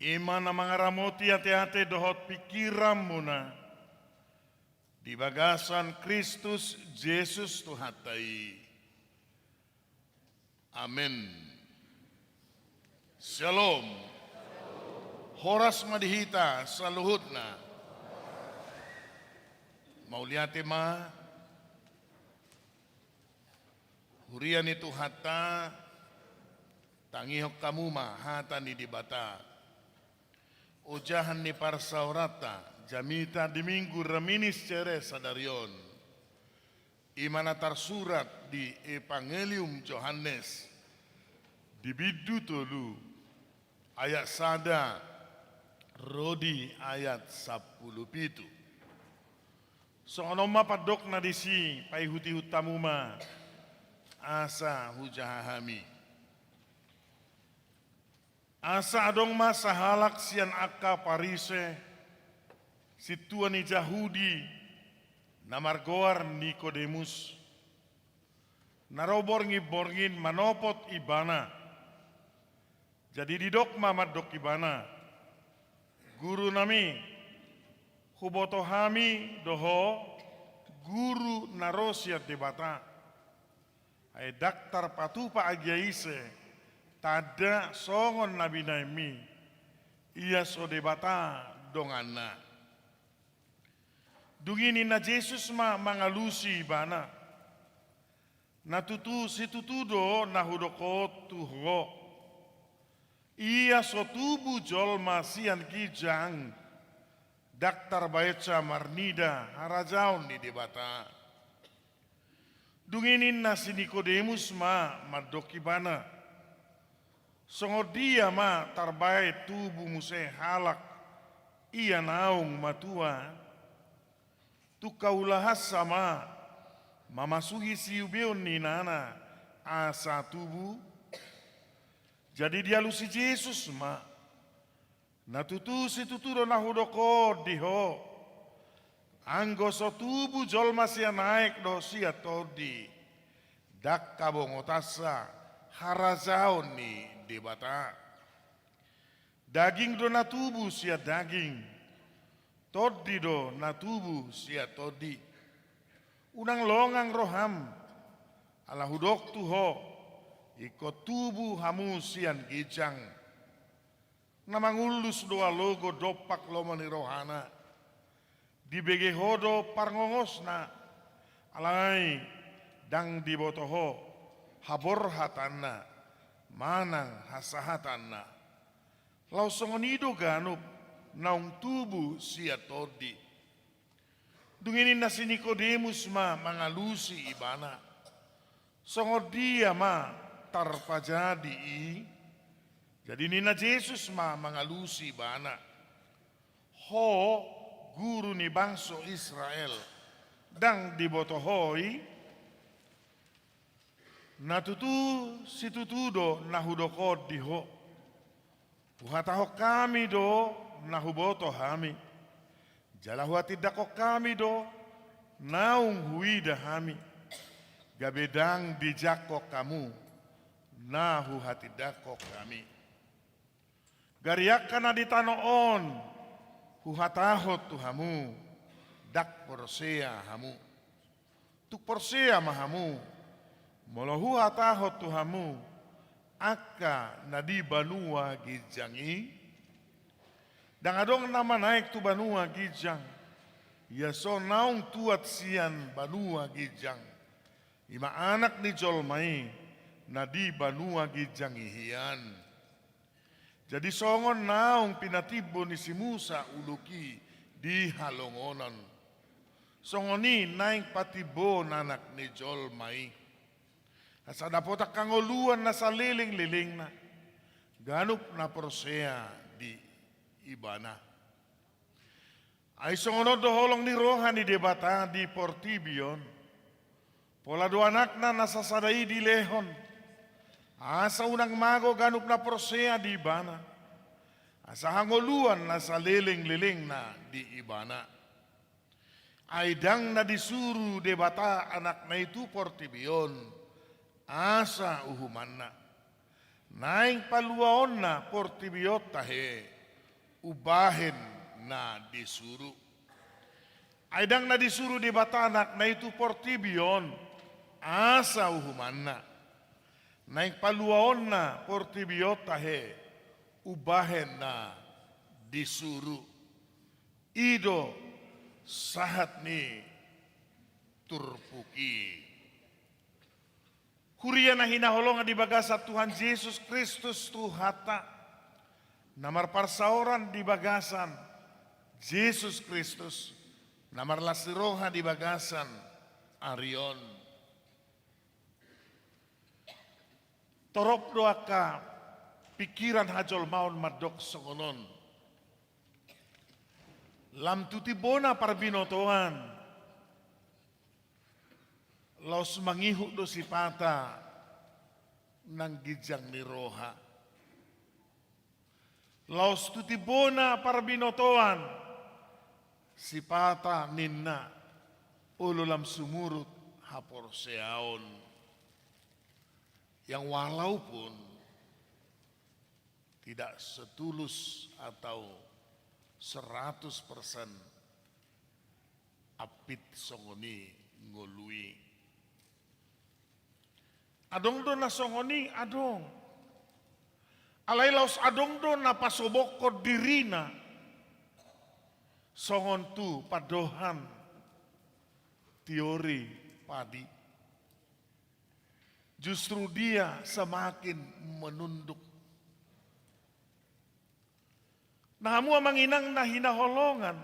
i ma na mangaramoti ateate dohot pingkiranmuna di bagasan Kristus Jesus Tuhanta i. Amen. Shalom. Horas ma di hita saluhutna. Mauliate ma. Huria ni Tuhanta, tangihon hamu ma hata ni Debata. Ojahan ni parsaoranta, jamita di Minggu Reminiscere sadari on, i ma na tarsurat di Evangelium Johannes, di bindu tolu, ayat sada ro di ayat sampulu pitu. Songon on ma pandokna disi, paihutihut hamu ma, asa hujaha hami. Asa adong ma sahalak sian angka Parise, sintua ni Jahudi, na margoar Nikodemus, na ro borngin-borngin manopot Ibana. Jadi didok ma mandok Ibana, "Guru nami, huboto hami do Ho, Guru na ro sian Debata. Ai ndang tarpatupa agia ise tanda songon na binahenmi, ia so Debata donganna." Dung i ninna Jesus ma mangalusi ibana, "Na tutu situtu do na hudok on tu ho. Ia so tubu jolma sian ginjang, ndang tarbaensa marnida harajaon ni Debata." Dung i ninna si Nikodemus ma mandok ibana, "Songon dia ma tarbaen tubu muse halak ia naung matua? Tung haulahansa ma mamasuhi siubeon ni inana asa tubu?" Jadi dialusi Jesus ma, "Na tutu situtu do na hudok on di ho. Anggo so tubu jolma sian aek dohot sian tondi, ndang habongotansa harajaon ni Debata. Daging do na tubu sian daging, tondi do na tubu sian tondi. Unang longang roham, ala hudok tu ho, ingkon tubu hamu sian ginjang." Na mangullus do alogo dompak lomo ni rohana. Dibege ho do parngongosna, alai ndang diboto ho haborhatanna manang hasahatanna. Laos songon i do ganup naung tubu sian tondi. Dung i ninna si Nikodemus ma mangalusi ibana, "Songon dia ma tarpajadi i?" Jadi ninna Jesus ma mangalusi ibana, "Ho guru ni bangso Israel, ndang diboto ho i? Na tutu situtu do na hudok on di ho. Huhatahon hami do na huboto hami, jala huhatindangkon hami do naung huida hami, gabe ndang dijangkon hamu na huhatindangkon hami. Gari angka na di tano on huhatahon tu hamu, ndang porsea hamu. Tung porsea ma hamu, molo huhatahon tu hamu angka na di banua ginjang i? Ndang adong na manaek tu banua ginjang, ia so naung tuat sian banua ginjang, i ma Anak ni jolma i na di banua ginjang i hian. Jadi songon naung pinatimbo ni si Musa uluk i di halongonan, songon i naeng patimboon Anak ni jolma i, asa dapotan hangoluan na salelenglelengna ganup na porsea di Ibana. Ai songon on do holong ni roha ni Debata di portibi on. Pola do Anakna na sasada i dilehon, asa unang mago ganup na porsea di Ibana, asa hangoluan na salelenglelengna di Ibana. Ai ndang na disuru Debata Anakna i tu portibi on, asa uhumanna. Naeng paluaonna portibi on tahe umbahen na di suru. Ai ndang na disuru Debata anakna i tu portibi on asa uhumanna. Naeng paluaonna portibi on tahe umbahen na disuru. I do sahat ni turpuk i. Huria na hinaholongan di bagasan Tuhan Jesus Kristus Tuhanta, na marparsaoran di bagasan Jesus Kristus, na marlas ni roha di bagasan ari on. Torop do angka pingkiran hajolmaon mandok songon on. Lam tu timbona parbinotoan, laos mangihut do sipata nang ginjang ni roha. Laos tu timbona parbinotoan, sipata ninna olo lam sumurut haporseaon. Yang walaupun tidak setulus atau seratus persen ampit songon i ngolu i. Adong do na songon i, adong. Alai laos adong do na pasobokhon dirina songon tu pandohan teori padi. Justru dia semakin menunduk. Nah, hamu amang inang na hinaholongan,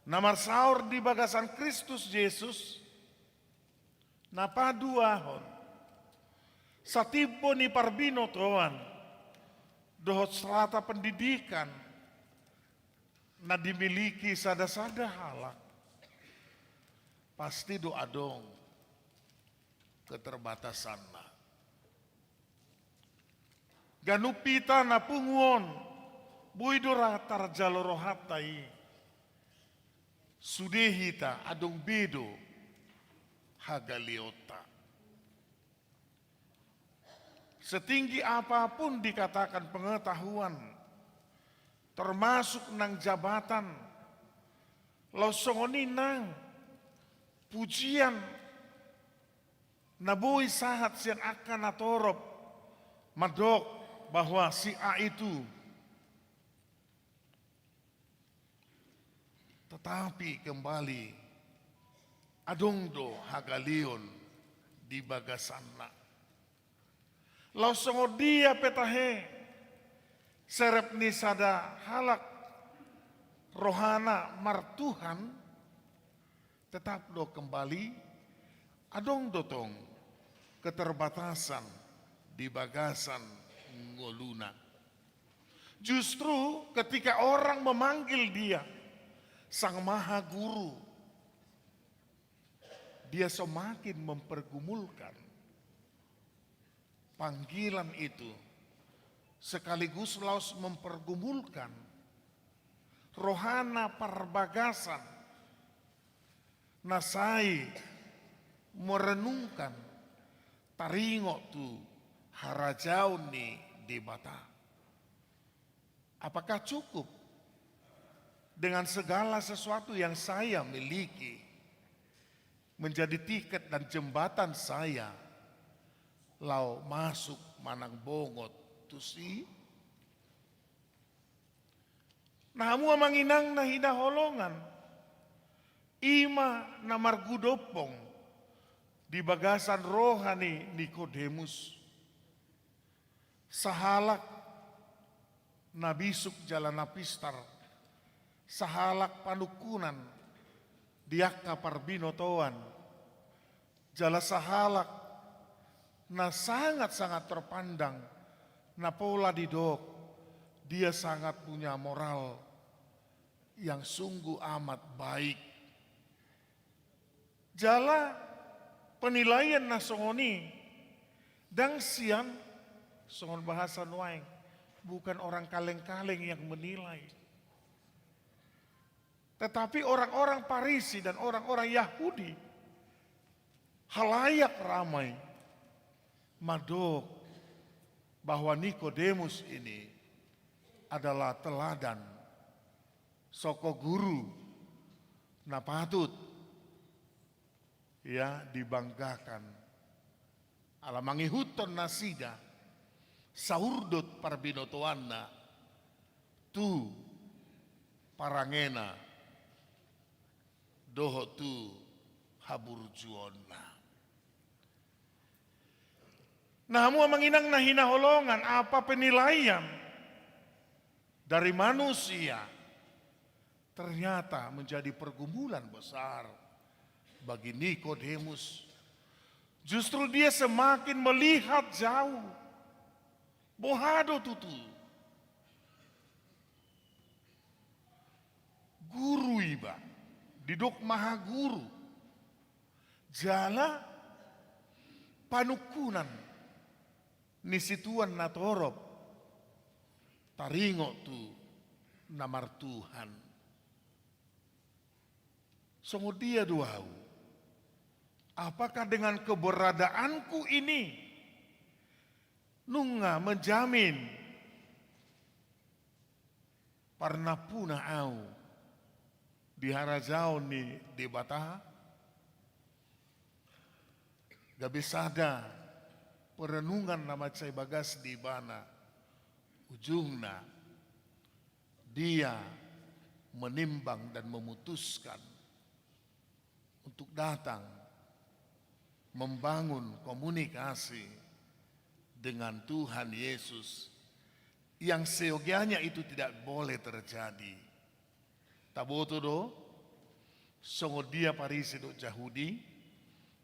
na marsaor di bagasan Kristus Jesus, na paduahon, satimbo ni parbinotoan dohot strata pendidikan na dimiliki sada-sada halak, pasti do adong keterbatasanna. Ganup hita na pungu on, boi do ra tarjalo rohanta i. Sude hita adong be do hagaleonta. Setinggi apapun dikatakan pengetahuan, termasuk nang jabatan, laos songon i nang pujian na boi sahat sian angka na torop mandok bahwa si A itu. Tetapi kembali, adong do hagaleon di bagasanna. Laos songon dia pe tahe, serep ni sada halak rohana martuhan, tetap do kembali, adong do tong keterbatasan di bagasan ngoluna. Justru ketika orang memanggil dia Sang Maha Guru, dia semakin mempergumulkan panggilan itu, sekaligus laos mempergumulkan rohana parbagasan na sai merenungkan, taringot tu harajaon ni Debata. Apakah cukup dengan segala sesuatu yang saya miliki menjadi tiket dan jembatan saya laho masuk manang bongot tusi? Nah, hamu amang inang na hinaholongan, i ma na margudompong di bagasan roha ni Nikodemus. Sahalak na bisuk jala na pistar, sahalak panungkunan di angka parbinotoan, jala sahalak na sangat-sangat terpandang, na pola didok dia sangat punya moral yang sungguh amat baik. Jala penilaian na songon i ndang sian, songon bahasa nuaeng, bukan orang kaleng-kaleng yang menilai. Tetapi orang-orang Parisi dan orang-orang Yahudi, halayak ramai, Mandok bahwa Nikodemus ini adalah teladan, soko guru na patut, ya, dibanggakan. Ala mangihuthon nasida saurdot parbinotoanna tu parangena dohot tu haburjuonna. Nah, hamu amang inang na hinaholongan, apa penilaian dari manusia ternyata menjadi pergumulan besar bagi Nikodemus. Justru dia semakin melihat jauh. Boha do tutu? Guru iba, didok ma aha guru. Jala panungkunan ni situan na torop taringot tu na martuhan. Songon dia do ahu? Apakah dengan keberadaanku ini nunga menjamin parnampuna ahu di harajaon ni Debata? Gabe sada perenungan na mansai bagas di ibana, ujungna dia menimbang dan memutuskan untuk datang membangun komunikasi dengan Tuhan Yesus yang seyogianya itu tidak boleh terjadi. Taboto do, songon dia Parise dohot Jahudi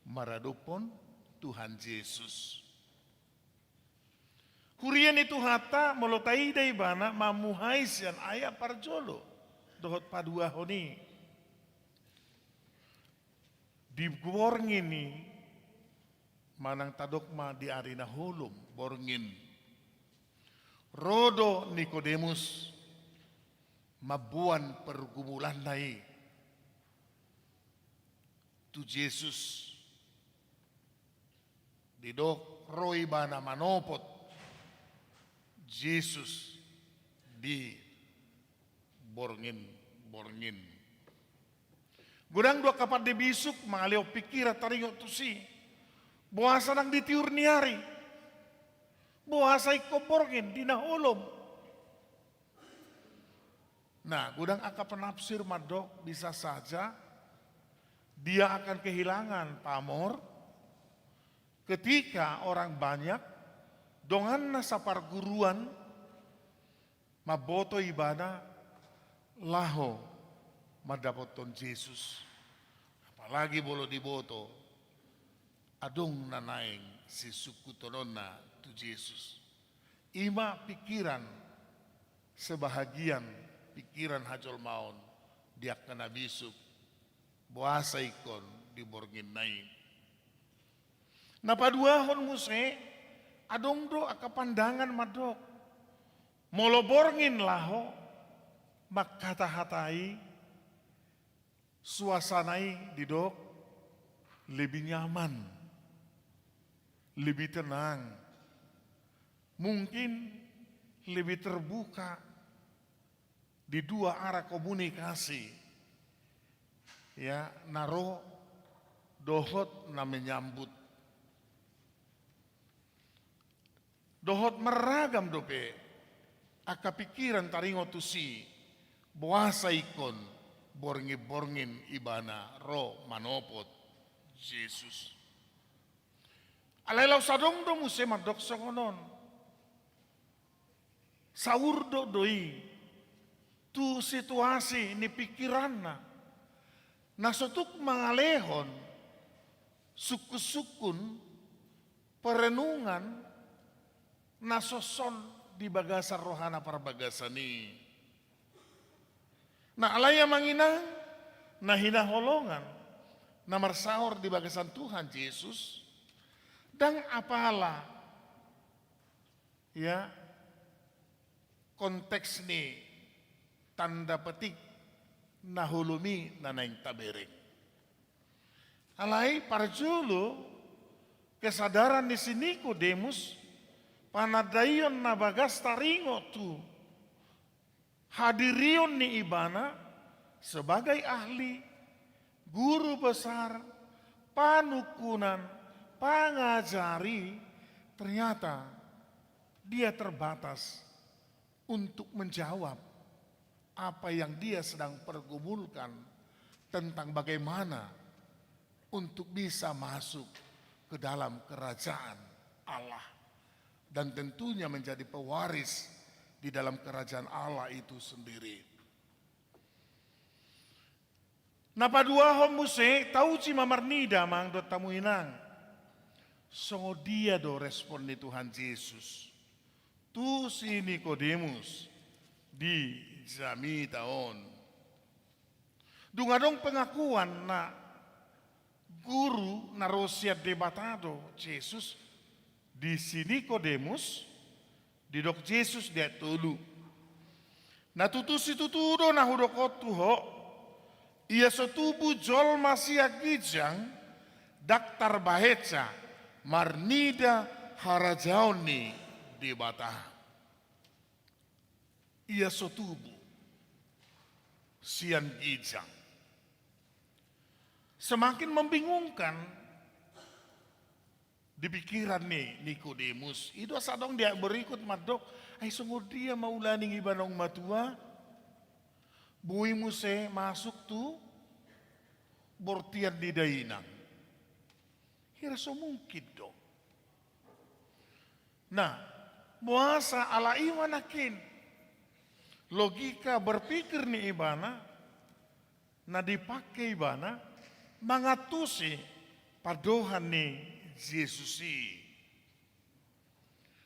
maradophon Tuhan Jesus. Huria ni Tuhanta, molo taida ibana, mamuhai sian ayat parjolo dohot paduahon i. Di borngin i, manang tadok ma di ari na holom, borngin, ro do Nikodemus mamboan pergumulanna i tu Jesus. Didok ro ibana manopot Jesus di borngin-borngin. Godang do angka pande bisuk mangalehon pingkiran taringot tusi. Boasa nang di tiur ni ari? Boasa ingkon borngin di na holom? Nah, godang angka penafsir mandok bisa saja dia akan kehilangan pamor ketika orang banyak donganna saparguruan mamboto ibana laho mandapothon Jesus. Apalagi molo diboto adong na naeng sisungkunhononna tu Jesus. I ma pingkiran sebahagian pingkiran hajolmaon di angka na bisuk, boasa ingkon di bornginna i. Na paduahon muse, adong do angka pandangan mandok, molo borngin laho mangkatahatai, suasana i didok lebih nyaman, lebih tenang, mungkin lebih terbuka di dua arah komunikasi, ya, na ro dohot na menyambut. Dohot marragam dope angka pingkiran taringot tusi, boasa ingkon borngin-borngin ibana ro manopot Jesus. Alai laos adong do muse mandok songon on. Saurdot do i tu situasi ni pingkiranna, na so tuk mangalehon sungkun-sungkun perenungan na soson di bagasan rohana parbagasan i. Nah, alai amang inang na hinaholongan, na marsaor di bagasan Tuhan Jesus, ndang apala, ya, konteks ni tanda petik na holom i na naeng tabereng. Alai parjolo Kesadaran ni si Nikodemus, panandaion na bagas taringot tu hadirion ni ibana sebagai ahli, guru besar, panungkunan, pangajari, ternyata dia terbatas untuk menjawab apa yang dia sedang pergumulkan tentang bagaimana untuk bisa masuk ke dalam kerajaan Allah dan tentunya menjadi pewaris di dalam kerajaan Allah itu sendiri. Na paduahon muse, tauji ma marnida, amang dohot hamu inang. Songon dia do respon ni Tuhan Jesus tu si Nikodemus di jamita on? Dung adong pengakuan na guru na ro sian Debata do Jesus di si Nikodemus, didok Jesus di ayat tolu: Na tutu situtu do na hudok on tu ho, ia so tubu jolma sian ginjang, ndang tarbahensa marnida harajaon ni Debata. Ia so tubu sian ginjang. Semakin membingungkan di pikiran ni Nikodemus. I do asa adong di ayat berikut mandok, ai songon dia ma ulaning iba naung matua boi muse masuk tu bortian ni dainang. Hira so mungkin do. Nah, boasa? Ala i ma nangkin logika berpikir ni ibana na dipake ibana mangantusi pandohan ni Jesus i.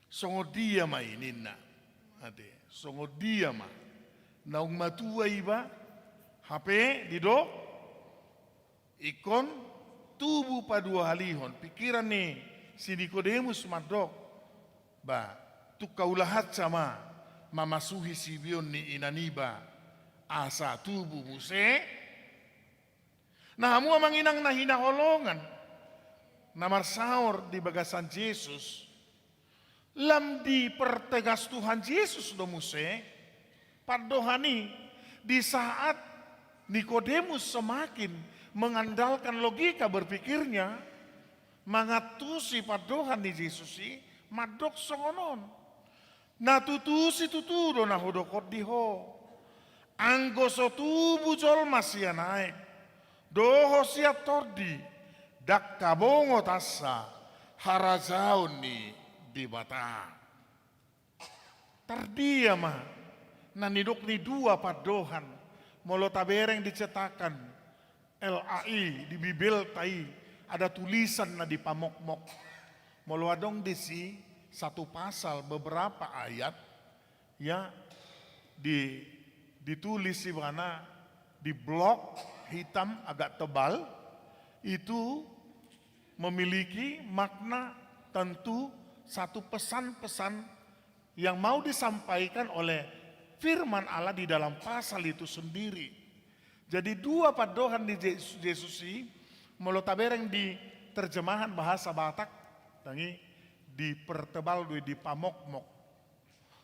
Songon dia ma i ninna. Ate, songon dia ma? Naung matua iba, hape didok ingkon tubu paduahalihon. Pikiran ni si Nikodemus mandok, ba, tung haulahansa ma mamasuhi sibeon ni inaniba asa tubu muse? Na hamu amang inang na hinaholongan na marsaor di bagasan Jesus, lam dipertegas Tuhan Jesus do muse pandohan i di saat Nikodemus semakin mengandalkan logika berpikirnya, mangantusi pandohan ni Jesus i, mandok songon on. Na tutu situtu do na hudok on di ho. Anggo so tubu jolma sian aek dohot sian tondi, ndang habongotansa harajaon ni Debata. Tardia ma na nidok ni dua pandohan, molo tabereng di cetakan L A I, di Bibelta i, ada tulisan na dipamokmok. Molo adong disi satu pasal, beberapa ayat, ya, di, ditulis ibana di blok hitam agak tebal, itu memiliki makna tentu, satu pesan-pesan yang mau disampaikan oleh firman Allah di dalam pasal itu sendiri. Jadi dua pandohan ni Jesus, Jesus i, molo tabereng di terjemahan bahasa Batak, tangi dipertebal do i, dipamokmok.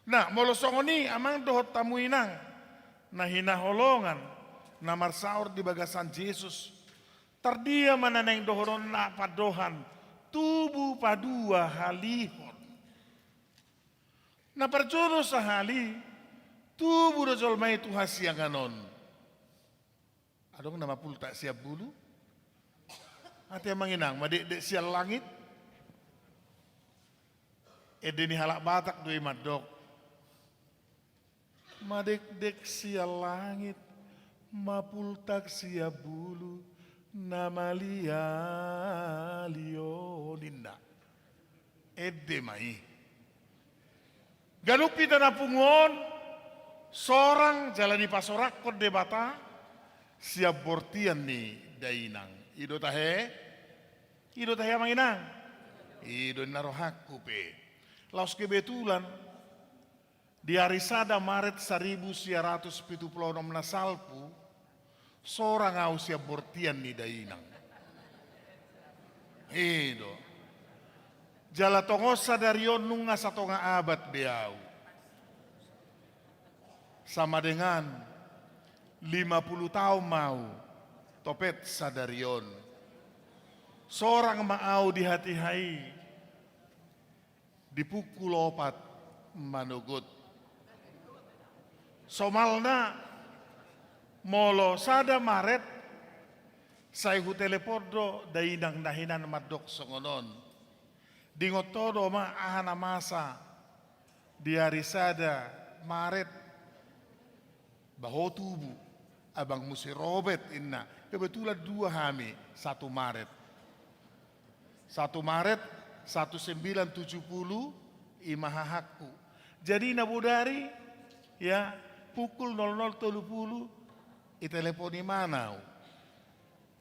Nah, molo songon i amang dohot hamu inang na hinaholongan na marsaor di bagasan Jesus, tardia ma na naeng dohononna pandohan tubu paduahalihon. Na parjolo sahali, tubu do jolma i tu hasiangan on. Adong na mapultak sian bulu? Ate amang inang, madekdek sian langit? Ende ni halak Batak do i mandok, madekdek sian langit, mapultak sian bulu, na maliali on, ninna. Ende ma i. Ganup hita na pungu on sorang jala dipasoranghon Debata sian bortian ni dainang. I do tahe? I do tahe amang inang? I do ninna rohangku pe. Laos kebetulan di ari sada Maret saribu sia ratus pitu pulu onom na salpu, sorang ahu sian bortian ni dainang. I do. Jala tongon sadari on nunga satonga abad be au. Sama dengan lima puluh taon ma au topet sadari on. Sorang ma au di hatiha i di pukul opat manogot. Somalna, molo sada Maret, sai hutelepon do dainang na hinan mandok songon on. Diingot ho do ma aha na masa di ari sada Maret? Bah ho tubu, abangmu si Robert, inna. Kebetulan dua hami satu Maret. Satu Maret, satu sembilan tujuh puluh, i ma hahangku. Jadi na bodari, ya, pukul nol nol tolu puluh, ditelepon imana au.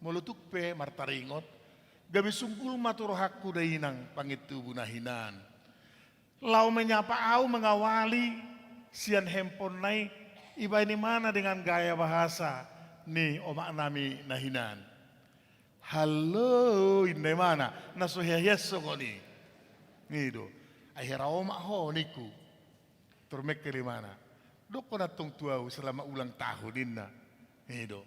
Molo tung pe martaringot, gabe sunggul ma tu rohangku dainang pangintubu na hinan. Laho menyapa au, mengawali sian handphone-na i, ibaen imana dengan gaya bahasa ni omaknami na hinan. "Halo," inna imana, na so hea-hea songon i. I do. "Ai hera omak ho," ningku. Tor mengkel imana. "Dokkon antong tu au selamat ulang tahun," inna. I do.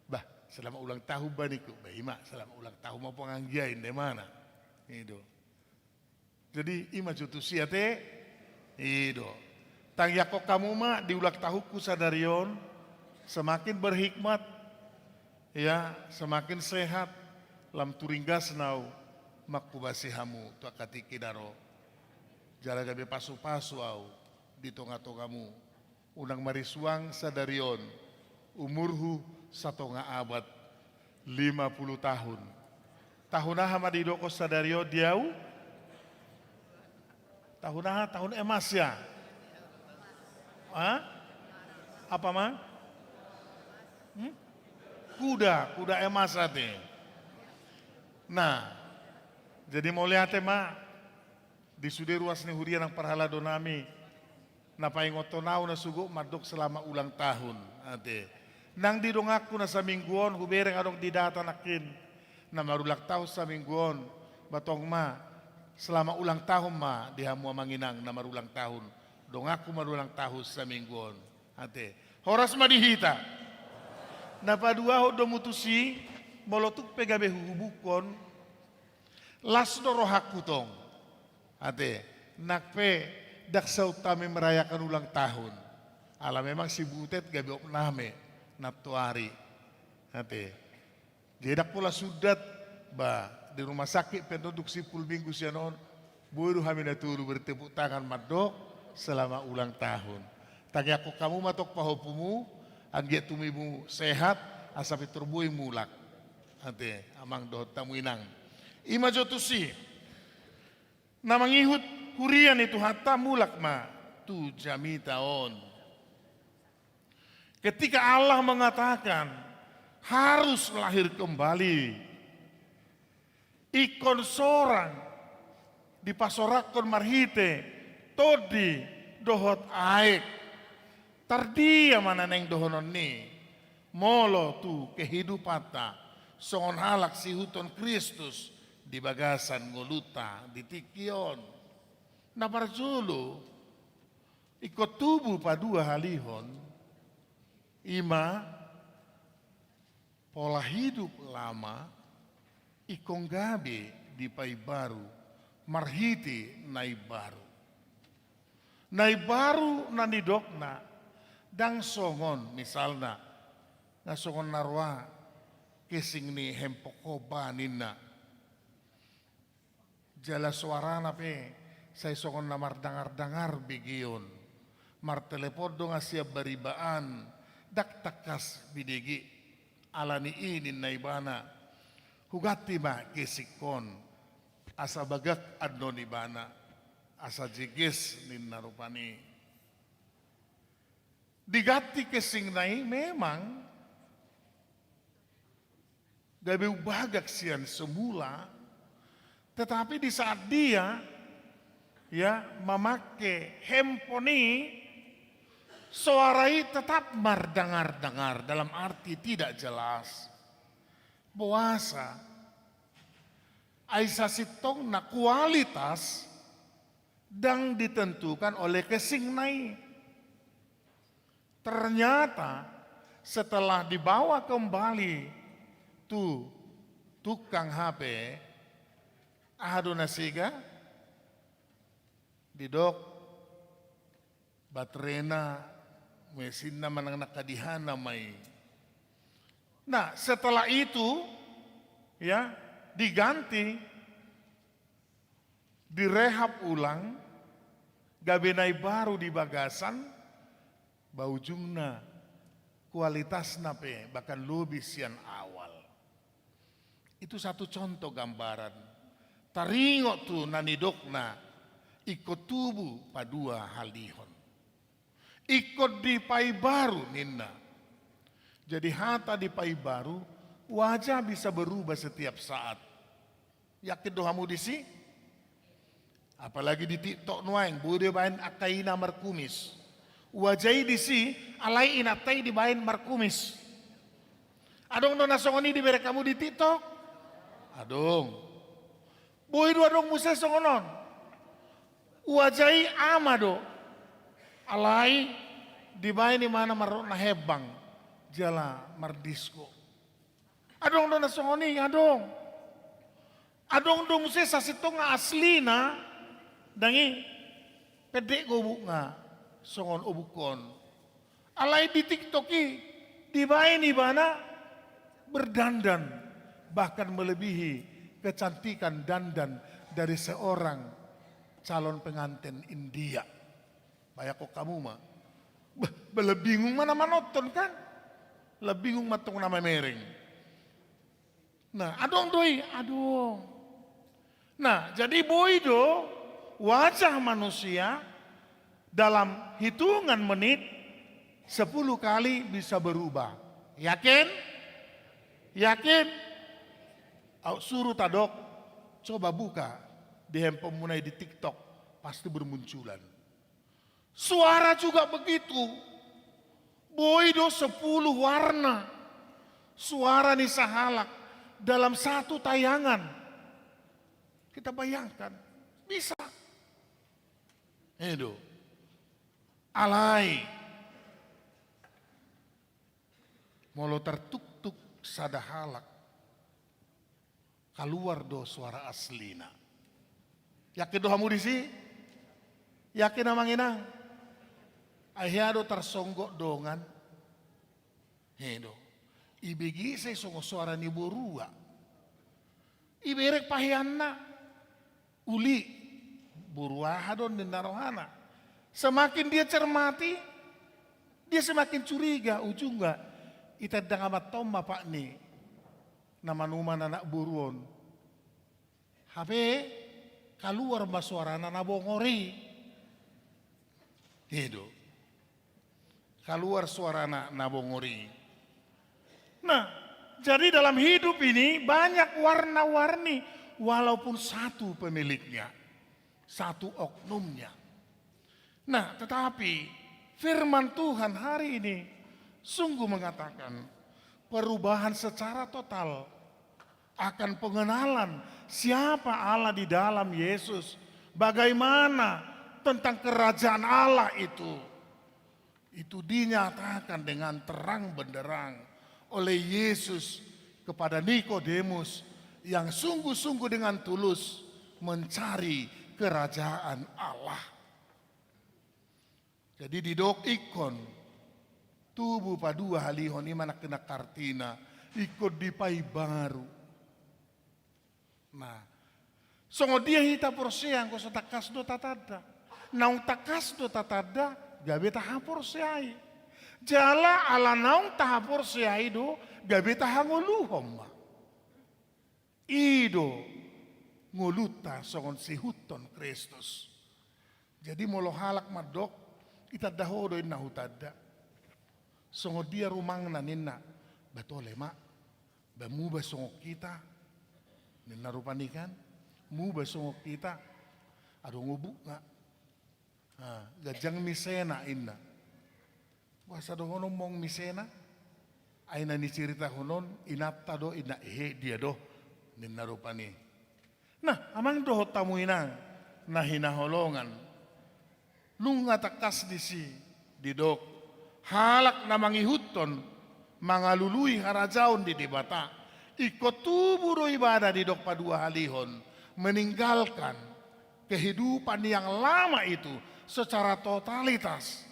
"Bah, selamat ulang tahun bah," ningku. "Bah, i ma, selamat ulang tahun ma panganggiai," inna imana. I do. Jadi, i ma jo tusi ate. I do. Tangiangkon hamu ma di ulang tahunku sadari on, semakin berhikmat, ya, semakin sehat, lam turinggas nau mangkobasi hamu tu angka tingki na ro. Jala gabe pasu-pasu au di tonga-tongamu. Unang marisuang sadari on, umurhu satonga abad, lima puluh tahun. Tahun aha ma didok sadari on di au? Tahun aha? Tahun emas ya? Ha? Apa ma? Hmm? Kuda, kuda emas ate. Nah, jadi mauliate ma di sude ruas ni huria nang parhalado nami, na paingothon au na sogot mandok selamat ulang tahun, ate. Nang di donganku na saminggu on, hubereng adong di data nangkin na marulang tahun saminggu on, bah tong ma, selamat ulang tahun ma di hamu amang inang na marulang tahun, donganku marulang tahun saminggu on, ate. Horas ma di hita. Na paduahon do ma tusi, molo tung pe gabe huhubungkon, las do rohangku tong. Ate, nang pe ndang saut hami merayakan ulang tahun. Ala memang si Butet gabe opname nantoari. Ate. Jadi ndang pola sundat, bah, di rumah sakit pe annon dung simpul minggu sian on, boi do hami na tolu bertepuk tangan mandok selamat ulang tahun. Tangiangkon hamu ma tong pahompum, anggiat tumibu sehat, asa pintor boi mulak. Ate, amang dohot hamu inang. I ma jo tusi. Na mangihut huria ni Tuhanta, mulak ma tu jamita on. Ketika Allah mengatakan harus lahir kembali, ingkon sorang dipasoranghon marhite tondi dohot aek. Tardia ma na naeng dohonon ni, molo tu kehidupanta songon halak siihuthon Kristus di bagasan ngolunta di tingki on. Na parjolo, ingkon tubu paduahalihon, i ma pola hidup lama ingkon gabe dipaimbaru marhite na imbaru. Na imbaru na nidokna, ndang songon misalna, nga songon na roa casing ni handphone ho ba ninna. Jala soarana pe sai songon na mardangar-dangar begeon. Martelepon do nga sian bariba an, ndang tangkas bidege. Ala ni i ninna ibana, huganti ma casing on, asa bagak annon ibana, asa jeges ninna rupani. Diganti casingna i memang gabe umbagak sian semula, tetapi di saat dia, ya, mamake handphone i, soara i tetap mardangar-dangar, dalam arti tidak jelas. Boasa? Ai sasintongna kualitas ndang ditentukan oleh casingna i. Ternyata setelah dibawa kembali tu tukang H P, aha do na sega? Didok baterena, mesinna manang na kadihana ma i. Nah, setelah itu, ya, diganti, direhab ulang, gabe na i baru di bagasan, ba ujungna kualitasna pe bahkan lobi sian awal. Itu satu contoh gambaran. Taringot tu na nidokna, ingkon tubu paduahalihon. Ingkon dipaibaru ninna. Jadi hata dipaibaru, wajah bisa berubah setiap saat. Yakin do hamu disi? Apalagi di TikTok nuaeng, boi do dibaen angka ina markumis. Wajah i disi, alai inanta i dibaen markumis. Adong do na songon i dibereng hamu di TikTok? Adong. Boi do adong muse songon on. Wajah i ama do. Alai dibaen imana marrok na hembang jala mardisko. Adong do na songon i, adong. Adong do muse sasintongna aslina, ndang i, pendek gobukna songon obukkon. Alai di TikTok i dibaen ibana berdandan, bahkan melebihi kecantikan dandan dari seorang calon pengantin India. Bayangkon hamu ma. Bah, bah, lebih bingung ma na manonton kan? Lebih bingung ma tong na mamereng. Nah, adong do i, adong. Nah, jadi boi do wajah manusia dalam hitungan menit sepuluh kali bisa berubah. Yakin? Yakin? Au suru tadok, coba buka di handphone muna i di TikTok, pasti bermunculan. Suara juga begitu. Boi do sepuluh warna suara ni sahalak dalam satu tayangan. Kita bayangkan, bisa. Edo. Alai. Molo tartuktuk sada halak, kaluar do suara aslina. Yakin do hamu disi? Yakin amang inang? Ai hea do tarsonggot dongan? He do. Ibege sai songon suara ni borua. Iberek paheanna. Uli, boru aha do ninna rohana. Semakin dia cermati, dia semakin curiga, ujungna itanda nga mantong ma pak ni na manuman anak boru on. Hape kaluar ma suarana na bongor i. Edo. Kaluar suarana na bongor i. Nah, jadi dalam hidup ini banyak warna-warni, walaupun satu pemiliknya, satu oknumnya. Nah, tetapi firman Tuhan hari ini sungguh mengatakan perubahan secara total akan pengenalan siapa Allah di dalam Yesus, bagaimana tentang kerajaan Allah itu. Itu dinyatakan dengan terang benderang oleh Yesus kepada Nikodemus yang sungguh-sungguh dengan tulus mencari kerajaan Allah. Jadi didok ingkon tubu paduahalihon, i ma nangkin artina ingkon dipaibaru. Nah, songon dia hita porsea anggo so tangkas do tatanda? Naung tangkas do tatanda, gabe tahaporseai. Jala ala naung tahaporseai do, gabe tahangoluhon ma. I do ngolunta songon siihuthon Kristus. Jadi molo halak mandok, itanda ho do inna hutanda. Songon dia rumangna ninna, ba tole ma, ba muba songon hita, ninna rupani kan, muba songon hita, adong obukna. Ah, ganjang misena inna. Boasa dohonon mong misena? Ai na niceritahon on inanta do inna, ehe dia do, ninna rupani. Nah, amang dohot hamu inang na hinaholongan, nunga tangkas disi didok, halak na mangihuthon, mangalului harajaon ni Debata, ingkon tubu do ibana didok paduahalihon, meninggalkan kehidupan yang lama itu secara totalitas.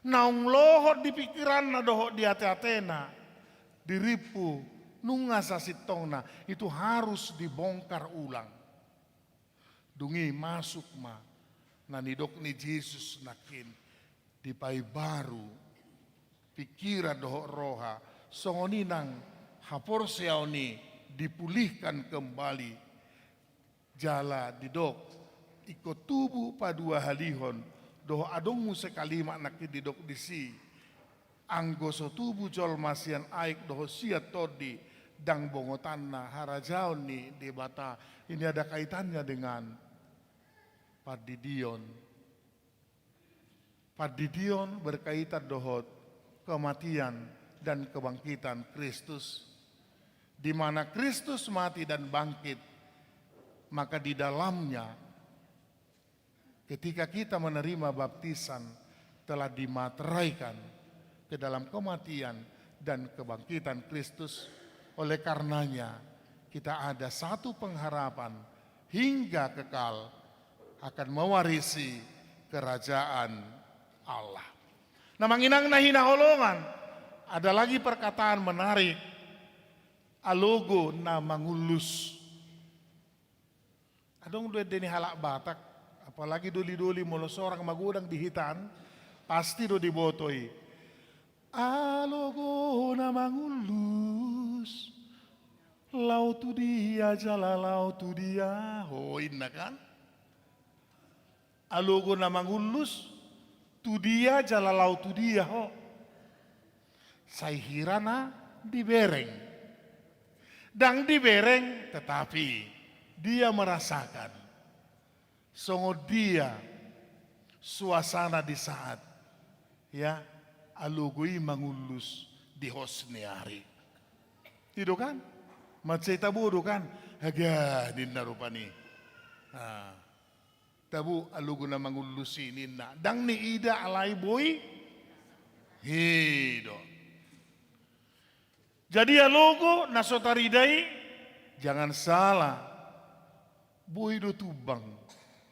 Naung lohot di pikiranna dohot di ateatena, dirimpu, nunga sasintongna, itu harus dibongkar ulang. Dung i masuk ma na nidok ni Jesus nangkin, dipaimbaru pikiran dohot roha, songon i nang haporseaon i dipulihkan kembali. Jala didok, ingkon tubu paduahalihon, dohot adong muse kalimat nangkin didok disi, anggo so tubu jolma sian aek dohot sian tondi, ndang bongotanna harajaon ni Debata. Ini ada kaitannya dengan pandidion. Pandidion berkaitan dohot kematian dan kebangkitan Kristus. Di mana Kristus mati dan bangkit, maka di dalamnya, ketika kita menerima baptisan, telah dimateraikan ke dalam kematian dan kebangkitan Kristus. Oleh karenanya, kita ada satu pengharapan hingga kekal akan mewarisi kerajaan Allah. Nah, amang inang na hinaholongan, ada lagi perkataan menarik, alogo na mangullus. Adong do ende ni halak Batak, apalagi doli-doli, molo sorang magodang di hitaan, pasti do diboto i. Alogo na mangullus, laho tu dia jala laho tu dia ho, inna kan? Alogo na mangullus, tu dia jala laho tu dia ho. Sai hira na dibereng. Ndang dibereng, tetapi dia merasakan songon dia suasana di saat, ya, alogo i mangullus di hos ni ari. I do kan? Mansai tabo do kan? Haga, ninna rupani. Ah. Tabo alogo na mangullus i, ninna. Ndang niida alai boi. I do. Jadi alogo na so tarida i, jangan salah, boi do tumbang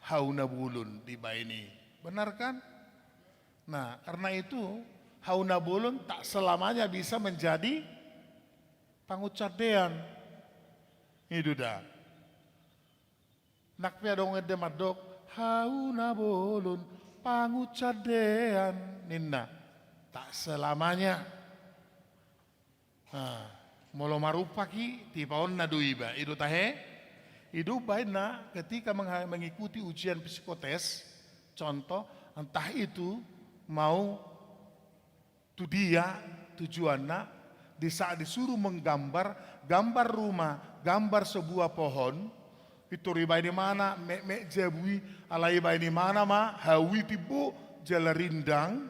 hau na bolon dibaen i. Benar kan? Nah, karena itu, hau na bolon tak selamanya bisa menjadi pangunsandean. I do da. Nang pe adong ende mandok, hau na bolon pangunsandean, ninna. Tak selamanya. Nah, molo marumpak i, tipaonna do iba, i do tahe? I do umbahen na ketika mengha-, mengikuti ujian psikotes, contoh, entah itu mau tu dia tujuanna, di saat disuruh menggambar, gambar rumah, gambar sebuah pohon, pintor ibaen imana, mek-mek jabu i, alai ibaen imana ma, hau i timbo, jala rindang.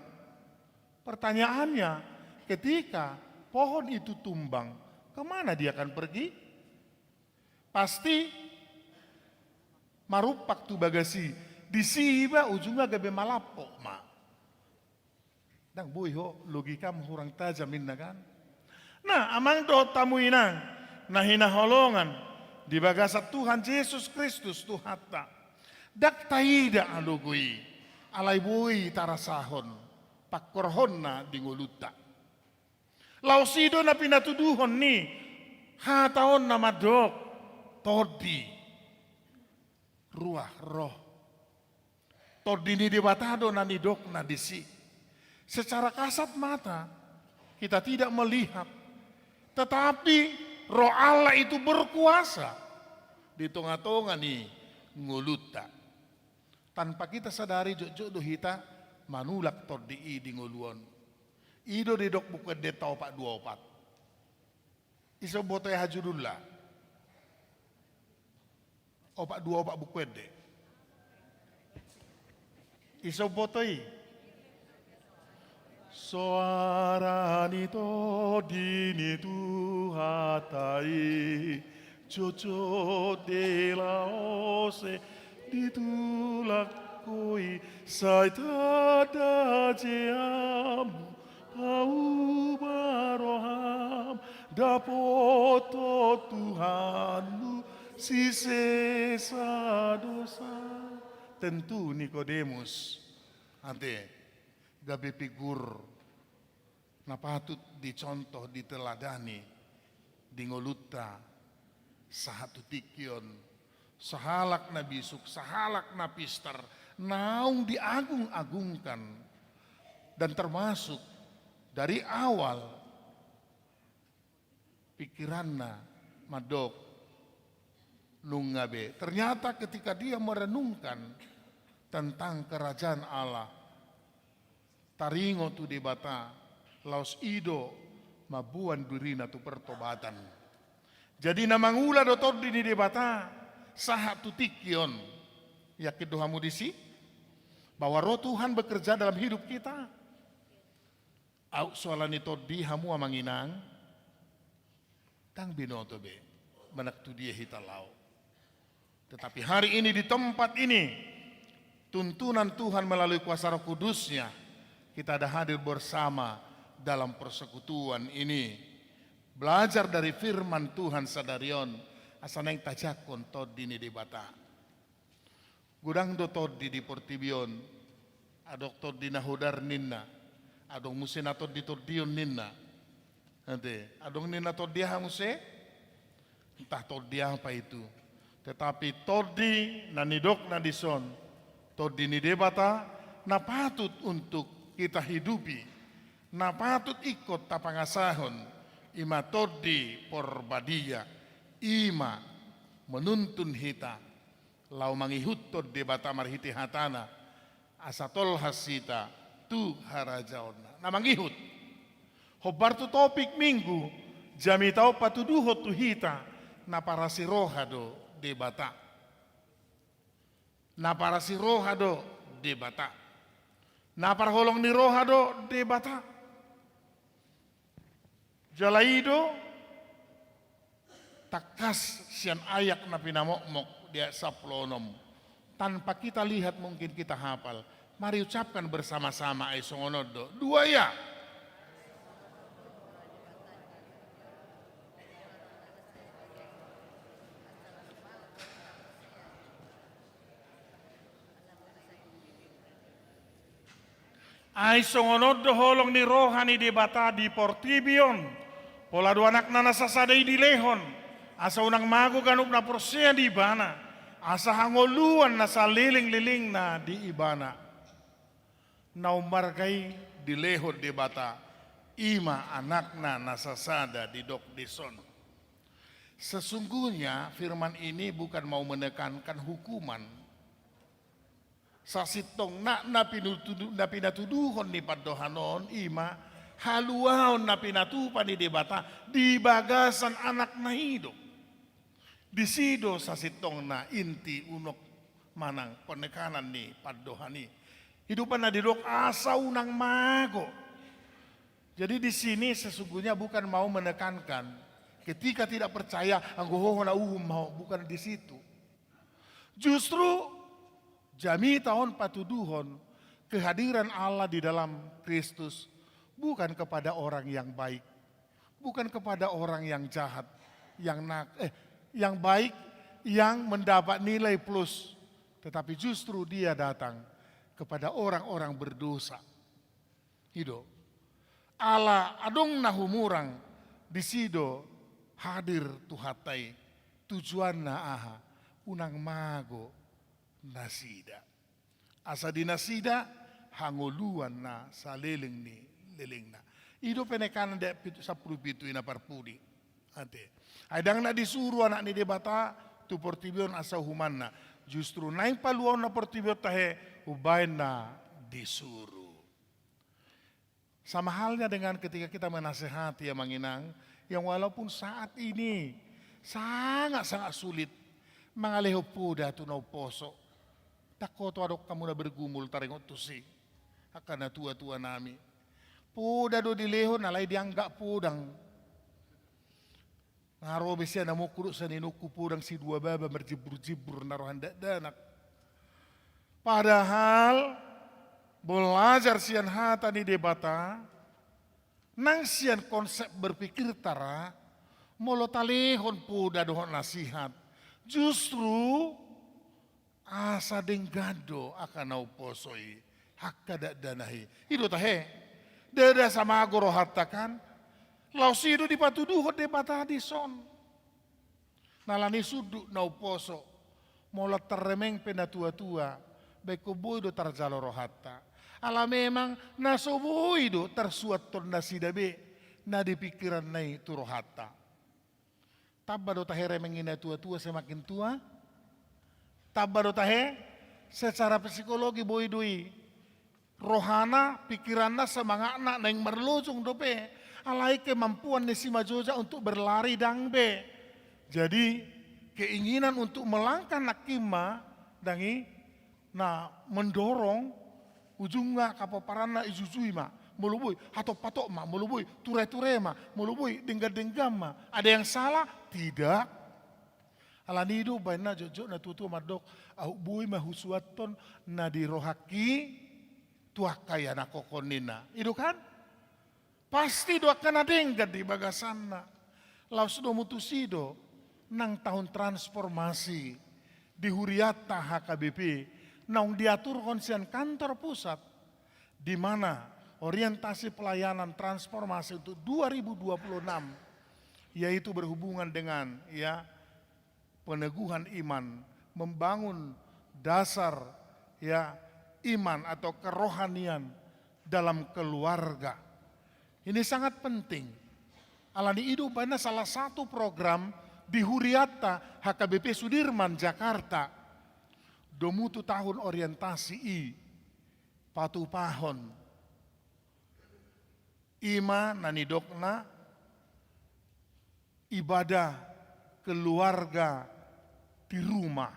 Pertanyaannya, ketika pohon itu tumbang, kemana dia akan pergi? Pasti marumpak tu bagas i, disi iba ujungna gabe malampok ma. Ndang boi ho, logikam hurang tajam inna kan? Nah, amang dohot hamu inang na hinaholongan di bagasan Tuhan Jesus Kristus Tuhanta. Ndang taida alogo i, alai boi tarasahon pangkorhonna di ngolunta. Laos i do na pinatuduhon ni hata on na mandok, tondi, ruah, roh. Tondi ni Debata do na nidokna disi. Secara kasat mata kita tidak melihat, tetapi Roh Allah itu berkuasa di tongatonga ni ngolunta. Tanpa kita sadari, jotjot do hita manulak tondi i di ngolu on. I do didok Buku Endenta opat dua opat. Ise umboto i, aha judulna? Opat dua opat Buku Ende. Ise umboto i? Soara ni tondi ni Tuhanta i, Jotjot di laos i di tulangku i, sai tanda je hamu paubah roham, dapothon Tuhanmu sisesa dosa. Tentu Nikodemus, ate, gabe figur na patut dicontoh, diteladani di ngolunta sahat tu tingki on, sahalak na bisuk, sahalak na pistar, naung diagung-agungkan, dan termasuk dari awal pikiranna mandok nunga be. Ternyata ketika dia merenungkan tentang kerajaan Allah, taringot tu Debata, laos i do mamboan dirina tu pertobatan. Jadi na mangula do Tondi ni Debata sahat tu tingki on. Yakin do hamu disi bahwa Roh Tuhan bekerja dalam hidup kita? Aut so ala ni Tondi hamu, amang inang, ndang binoto be manang tu dia hita laho. Tetapi hari ini, di tempat ini, tuntunan Tuhan melalui kuasa Roh Kudus-Nya, kita ada hadir bersama dalam persekutuan ini, belajar dari firman Tuhan sadari on, asa naeng tajangkon Tondi ni Debata. Godang do tondi di portibi on. Adong tondi na hodar ninna, adong muse na tondi-tondion ninna. Ate, adong ninna tondi aha muse? Entah tondi apa itu. Tetapi tondi na nidokna dison, Tondi ni Debata, na patut untuk kita hidupi, na patut ingkon tapangasahon, i ma Tondi Porbadia, i ma manuntun hita laho mangihuthon Debata marhite hataNa, asa tolhas hita tu harajaonNa. Na mangihut. Hombar tu topik Minggu, jamita on patuduhon tu hita, na parasi roha do Debata. Na parasi roha do Debata. Na parholong ni roha do Debata. Jala i do tangkas sian ayat na pinamokmok di ayat sampulu onom. Tanpa kita lihat, mungkin kita hafal. Mari ucapkan bersama-sama, ai songon on do. Dua, ya. Ai songon on do holong ni roha ni Debata di portibi on, pola do AnakNa na sasada i dilehon, asa unang mago ganup na porsea di Ibana, asa hangoluan na saleleng-lelengna di Ibana. Na ummarga i dilehon Debata, i ma AnakNa na sasada didok dison. Sesungguhnya firman ini bukan mau menekankan hukuman. Sasintongna na pinutudu-, na pinatuduhon ni pandohan on, i ma haluaon na pinatupa ni Debata di bagasan AnakNa i do. Disi do sasintongna inti, unok manang penekanan ni pandohan i. I do umbahen na didok asa unang mago. Jadi di sini sesungguhnya bukan mau menekankan ketika tidak percaya, anggo ho na uhum ma ho, bukan di situ. Justru jamita on patuduhon kehadiran Allah di dalam Kristus bukan kepada orang yang baik, bukan kepada orang yang jahat, yang nak-, eh, yang baik, yang mendapat nilai plus, tetapi justru Dia datang kepada orang-orang berdosa. I do. Ala adong na humurang, disi do hadir Tuhanta i. Tujuanna aha? Unang mago nasida. Asa di nasida hangoluan na saleleng ni lelengna. I do penekanan di ayat pitu, sampulu pitu i na parpudi. Ate. Ai ndang na disuru Anak ni Debata tu portibi on asa uhumanna. Justru naeng paluaonna portibi on tahe, umbahen na disuru. Sama halnya dengan ketika kita menasehati, amang inang, yang walaupun saat ini sangat-sangat sulit, mangalehon poda tu na umposo. Ndang hoto adong hamu na bergumul taringot tusi, angka na tua-tua nami. Poda do dilehon, alai dianggap podang. Na ro be sian amongku dohot sian inongku podang sidua baba marjimbur-jimbur na roha ni dakdanak. Padahal belajar sian hata ni Debata, nang sian konsep berpikirta ra, molo talehon poda dohot nasihat, justru asa denggan do angka na umposo i, angka dakdanak i. I do tahe, ndada samago rohanta kan? Laos i do dipatuduhon Debata dison. Na alani sundut na umposo, molo tarremeng pe na tua-tua, baen ingkon boi do tarjalo rohanta. Ala memang na so boi do tarsuanhon nasida be na di pingkiranna i tu rohanta. Tamba do tahe remeng i na tua-tua semakin tua? Tamba do tahe? Secara psikologi boi do i. Rohana, pingkiranna, semangatna naeng marlojong dope. Alai kemampuan ni si Majoja untuk berlari ndang be. Jadi, keinginan untuk melangkah nangkin ma, ndang i, na mendorong ujungna kapomparanna ijujui ma, molo boi, hatop-hatop ma, molo boi, ture-ture ma, molo boi, denggan-denggan ma. Ada yang salah? Tidak. Alani i do baenna jotjot na tua-tua mandok, ahu boi ma husuanhon na di rohangki tu angka ianakhon ninna. I do kan? Pasti do angka na denggan di bagasanna. Laos domu tusi do nang tahun transformasi di hurianta H K B P naung diaturhon sian kantor pusat, di mana orientasi pelayanan transformasi untuk dua ribu dua puluh enam, yaitu berhubungan dengan, ya, peneguhan iman, membangun dasar, ya, iman atau kerohanian dalam keluarga. Ini sangat penting. Alani i do baenna salah satu program di hurianta H K B P Sudirman, Jakarta. Domu tu tahun orientasi i patupahon. I ma na nidokna ibadah keluarga di rumah.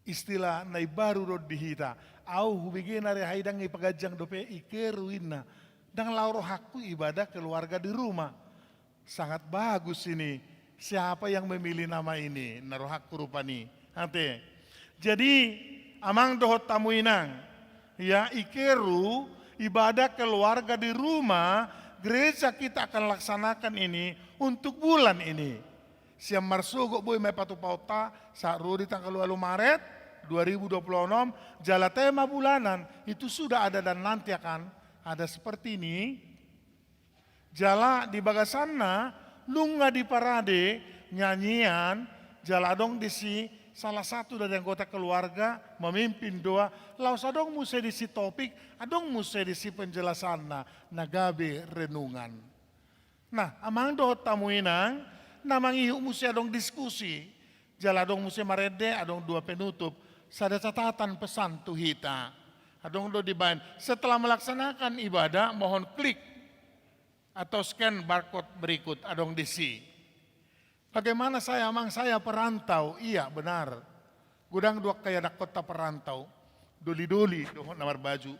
Istilah na imbaru do di hita. Ahu hubege na re haidang i paganjang dope i keru inna. Ndang laho rohangku ibadah keluarga di rumah. Sangat bagus ini. Siapa yang memilih nama ini? Na rohangku rupani. Ate. Jadi, amang dohot hamu inang, ya, i keru ibadah keluarga di rumah, gereja kita akan laksanakan ini untuk bulan ini. Sian marsogot boi ma i patupahonta, sahat ro di tanggal ualu Maret dua ribu dua puluh enam, jala tema bulanan, itu sudah ada dan nanti akan ada seperti ini. Jala di bagasanna, nunga diparade nyanyian, jala adong disi salah satu dari anggota keluarga memimpin doa, laos adong muse disi topik, adong muse disi penjelasanna, na gabe renungan. Nah, amang dohot hamu inang, na mangihut muse adong diskusi, jala adong muse marende, adong doa penutup, sada catatan pesan tu hita. Adong do dibaen, setelah melaksanakan ibadah, mohon klik atau scan barcode berikut, adong disi. Bagaimana saya, amang, saya perantau? Iya, benar. Godang do angka ianakhonta perantau. Doli-doli dohot na marbaju.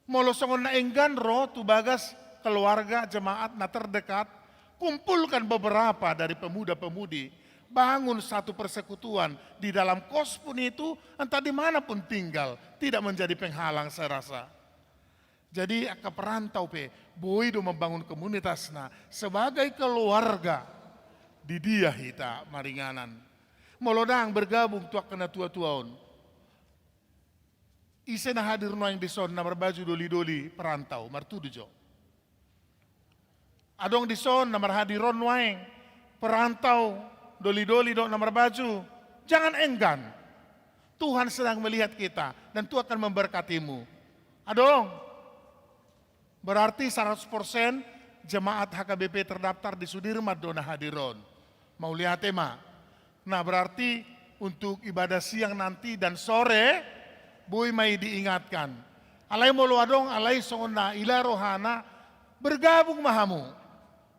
Molo songon na enggan ro tu bagas keluarga jemaat na terdekat, kumpulkan beberapa dari pemuda-pemudi, bangun satu persekutuan di dalam kos pun itu, entah di mana pun tinggal, tidak menjadi penghalang saya rasa. Jadi angka perantau pe boi do membangun komunitasna sebagai keluarga di dia hita maringanan. Molo ndang bergabung tu angka na tua-tua on. Ise na hadir nuaeng dison na marbaju doli-doli perantau, martudu jo. Adong dison na marhadir on nuaeng, perantau, doli-doli dohot na marbaju. Jangan enggan. Tuhan sedang melihat kita dan Tuhan akan memberkatimu. Adong. Berarti seratus persen jemaat H K B P terdaftar di Sudirman do na hadir on. Mauliate ma. Nah, berarti untuk ibadah siang nanti dan sore, boi ma i diingatkan. Alai molo adong, alai songon na ila rohana, bergabung ma hamu.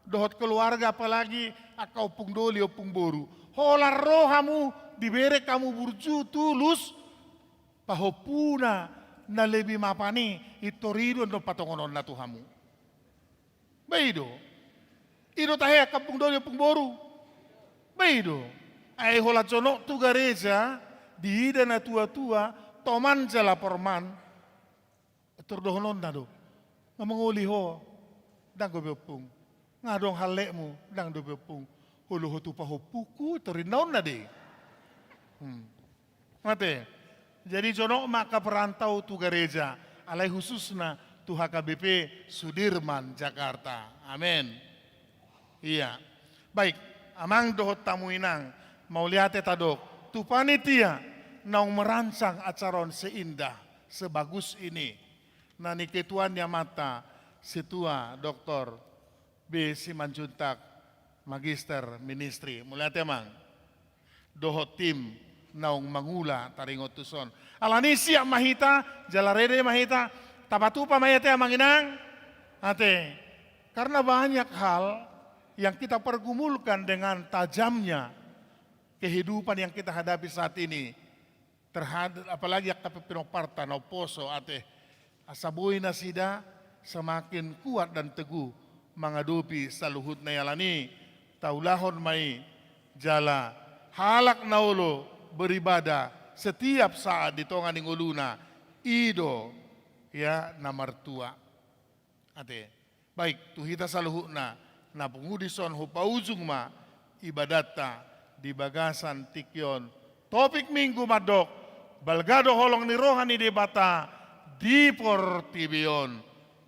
Dohot keluarga, apalagi angka ompung doli, ompung boru. Holan ro hamu, dibereng hamu burju, tulus, pahompuna na lebih mapan i, pintor i do annon patongononna tu hamu. Ba i do. I do tahe angka ompung doli, ompung boru. Ba i do. Ai holan jonok tu gareja, diida na tua-tua, toman jala porman. Tor dohononna do. Nga mangoli ho, ndang dope ompung. Nga adong hallekmu, ndang dope ompung. Olo ho tu pahompungku, tor ninna on na dei. Hmm. Ate. Jadi jonok ma angka perantau tu gareja, alai khususna tu H K B P Sudirman, Jakarta. Amen. Iya. Baik, amang dohot hamu inang, mauliate tadok tu panitia naung merancang acara on seindah, sebagus ini. Na niketuaan ni amanta, Sintua Doktor B. Simanjuntak, Magister Ministri. Mauliate, amang. Dohot tim naung mangula taringot tuson. Alani siap ma hita, jala rede ma hita, tapatupa ma i ate, amang inang. Ate. Karena banyak hal yang kita pergumulkan dengan tajamnya kehidupan yang kita hadapi saat ini. Terhadap, apalagi angka pe-, pinomparta na umposo, ate. Asa boi nasida semakin kuat dan teguh mangadopi saluhutna i. Alani, taulahon ma i, jala halak na olo beribadah setiap saat di tonga ni ngoluna, i do, ya, na martua. Ate. Baik, tu hita saluhutna, na pungu dison hupaujung ma ibadatta di bagasan tingki on. Topik Minggu mandok, balga do holong ni roha ni Debata di portibi on.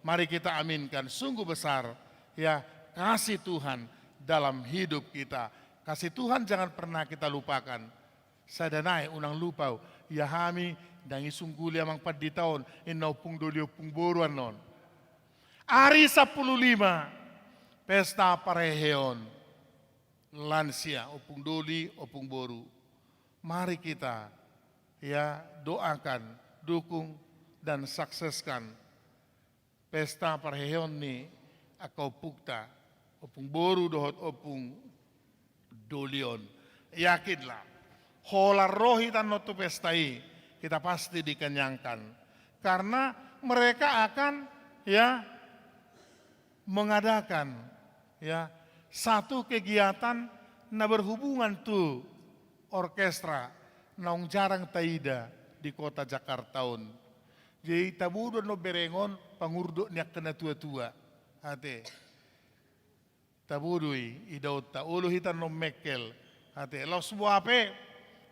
Mari kita aminkan, sungguh besar, ya, kasih Tuhan dalam hidup kita. Kasih Tuhan jangan pernah kita lupakan. Sada nai unang lupa, ia hami ndang i sungguli amang pandita on, inna ompung doli ompung boru annon. Ari sampulu lima, pesta parheheon lansia, ompung doli, ompung boru. Mari kita, ya, doakan, dukung, dan sukseskan pesta parheheon ni angka ompungta, ompung boru dohot ompung doli on. Yakinlah, holan ro hita annon tu pesta i, kita pasti dikenyangkan. Karena mereka akan, ya, mengadakan, ya, satu kegiatan na berhubungan tu orkestra naung jarang taida di kota Jakarta on. Jadi tabo do annon bereng on pangurdot ni angka na tua-tua. Ate. Tabo do i, idaonta, olo hita annon mengkel. Ate, laos boha pe,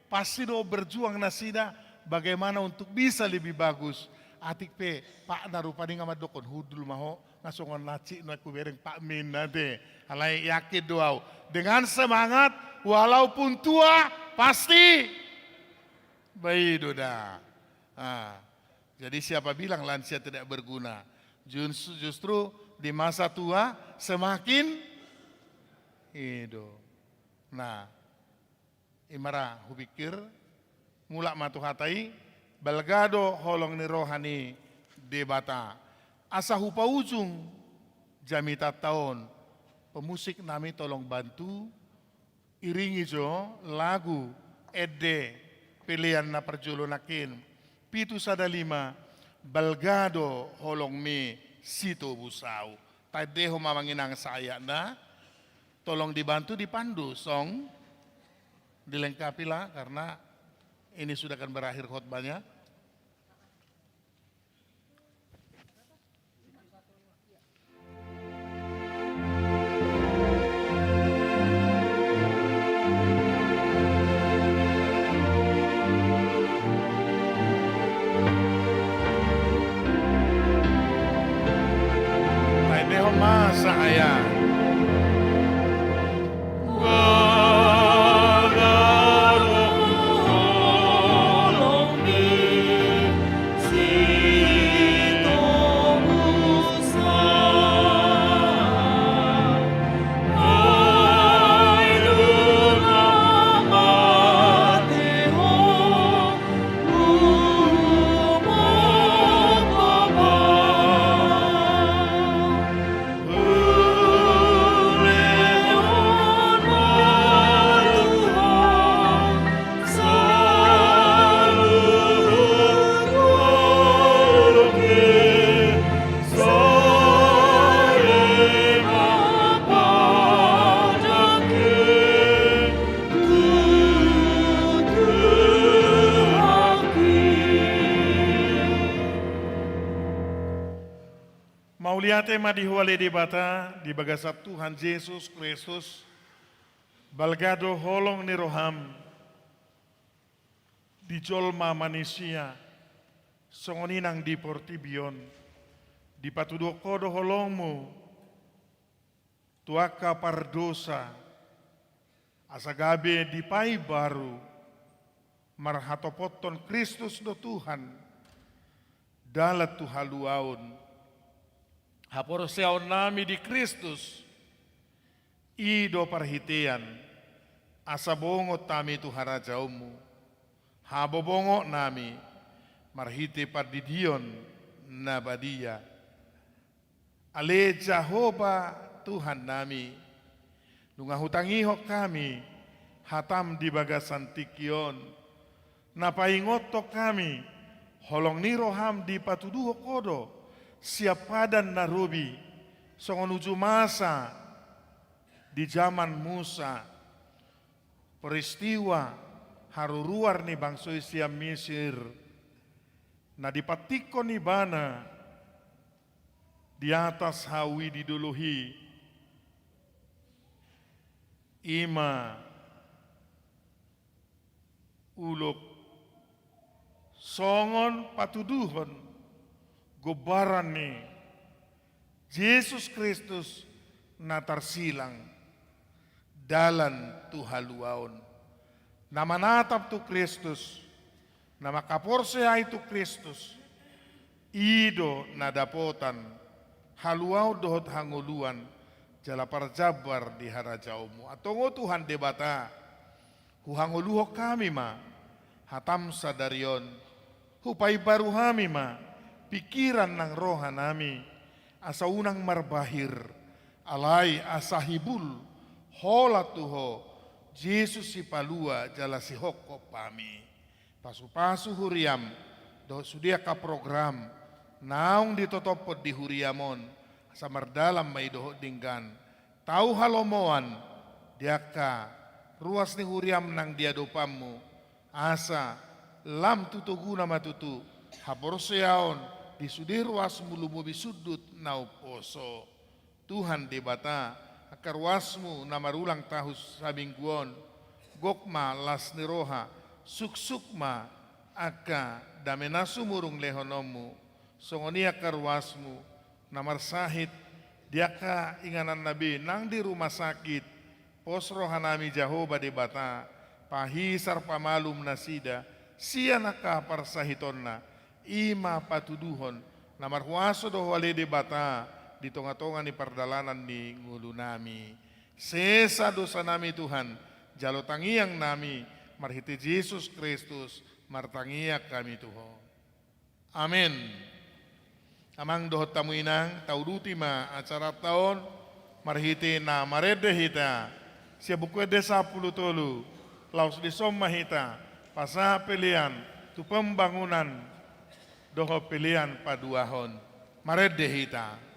pasti do berjuang nasida bagaimana untuk bisa lebih bagus. Atik pe, Pak, na rupani nga mandokkon, hundul ma ho, nga songon na hansit nuaeng hubereng Pak Min, ate. Alai yakin do au. Dengan semangat, walaupun tua, pasti. Ba i do da. Ah. Jadi siapa bilang lansia tidak berguna? Jus-, justru di masa tua semakin, i do. Nah, i ma ra hupikir, mulak ma tu hata i, balga do holong ni roha ni Debata. Asa hupaujung jamitanta on, pemusik nami tolong bantu, iringi jo lagu ende pelean na parjolo nangkin. Pitu sada lima, balga do holongmi sitobus au. Taendehon ma amang inang saayatna, tolong dibantu dipandu song, dilengkapi lah, karena ini sudah akan berakhir khotbahnya. Taendehon ma saaya. Mauliate ma di Ho ale Debata, di bagasan Tuhan Jesus Kristus, balga do holong ni roham di jolma manisia, songon i nang di portibi on, dipatuduhon Ho do holongmu tu angka pardosa, asa gabe dipaimbaru, marhatopothon Kristus do Tuhan, dalan tu haluaon. Haporseaonnami di Kristus, i do parhitean, asa bongot hami tu harajaonmu. Habobongonami, marhite pandidion na badia. Ale Jahowa Tuhannami, nunga hutangihon hami hatam di bagasan tingki on, na paingothon hami, holong ni roham dipatuduhon Ho do, sian padan na robi, songon uju masa di jaman Musa, peristiwa haruruar ni bangso i sian Misir, na dipantikkon ibana di atas hau i di dolok i, i ma ulok songon patuduhon gombaran ni Jesus Kristus na tarsilang, dalan tu haluaon. Na manatap tu Kristus, na mangkaporseai tu Kristus, i do na dapotan haluaon dohot hangoluan jala parjambar di harajaonmu. Antong o Tuhan Debata, huhangoluhon hami ma hatam sadari on, hupaimbaru hami ma pingkiran nang rohanami, asa unang marbahir, alai asa hibul, holan tu Ho, Jesus Sipalua jala Sihophop hami. Pasupasu huriam dohot sude angka program naung ditotophon di huriam on, asa mardalan ma i dohot denggan. Tau halomoan di angka ruas ni huriam nang di adopanmu, asa lam tu toguna ma tutu haporseaon di sude ruasmu lumobi sundut na umposo. Tuhan Debata, angka ruasmu na marulang tahu saminggu on, gok ma las ni roha, suksuk ma angka dame na sumurung lehononmu, songon i angka ruasmu na marsahit di angka ingananna be nang di rumah sakit, pos rohanami Jahowa Debata, pahisar pamalum nasida sian angka parsahitonna, i ma patuduhon na marhuaso do Ho ale Debata di tongatonga ni pardalanan ni ngolunami. Sesa dosanami Tuhan, jalo tangiangnami, marhite Jesus Kristus, martangiang hami tu Ho. Amen. Amang dohot hamu inang, tauduti ma acaranta on, marhite na marende hita sian Buku Ende sampulu tolu, laos dison ma hita pasahat pelean tu pembangunan dohot pelean paduahon. Marende hita.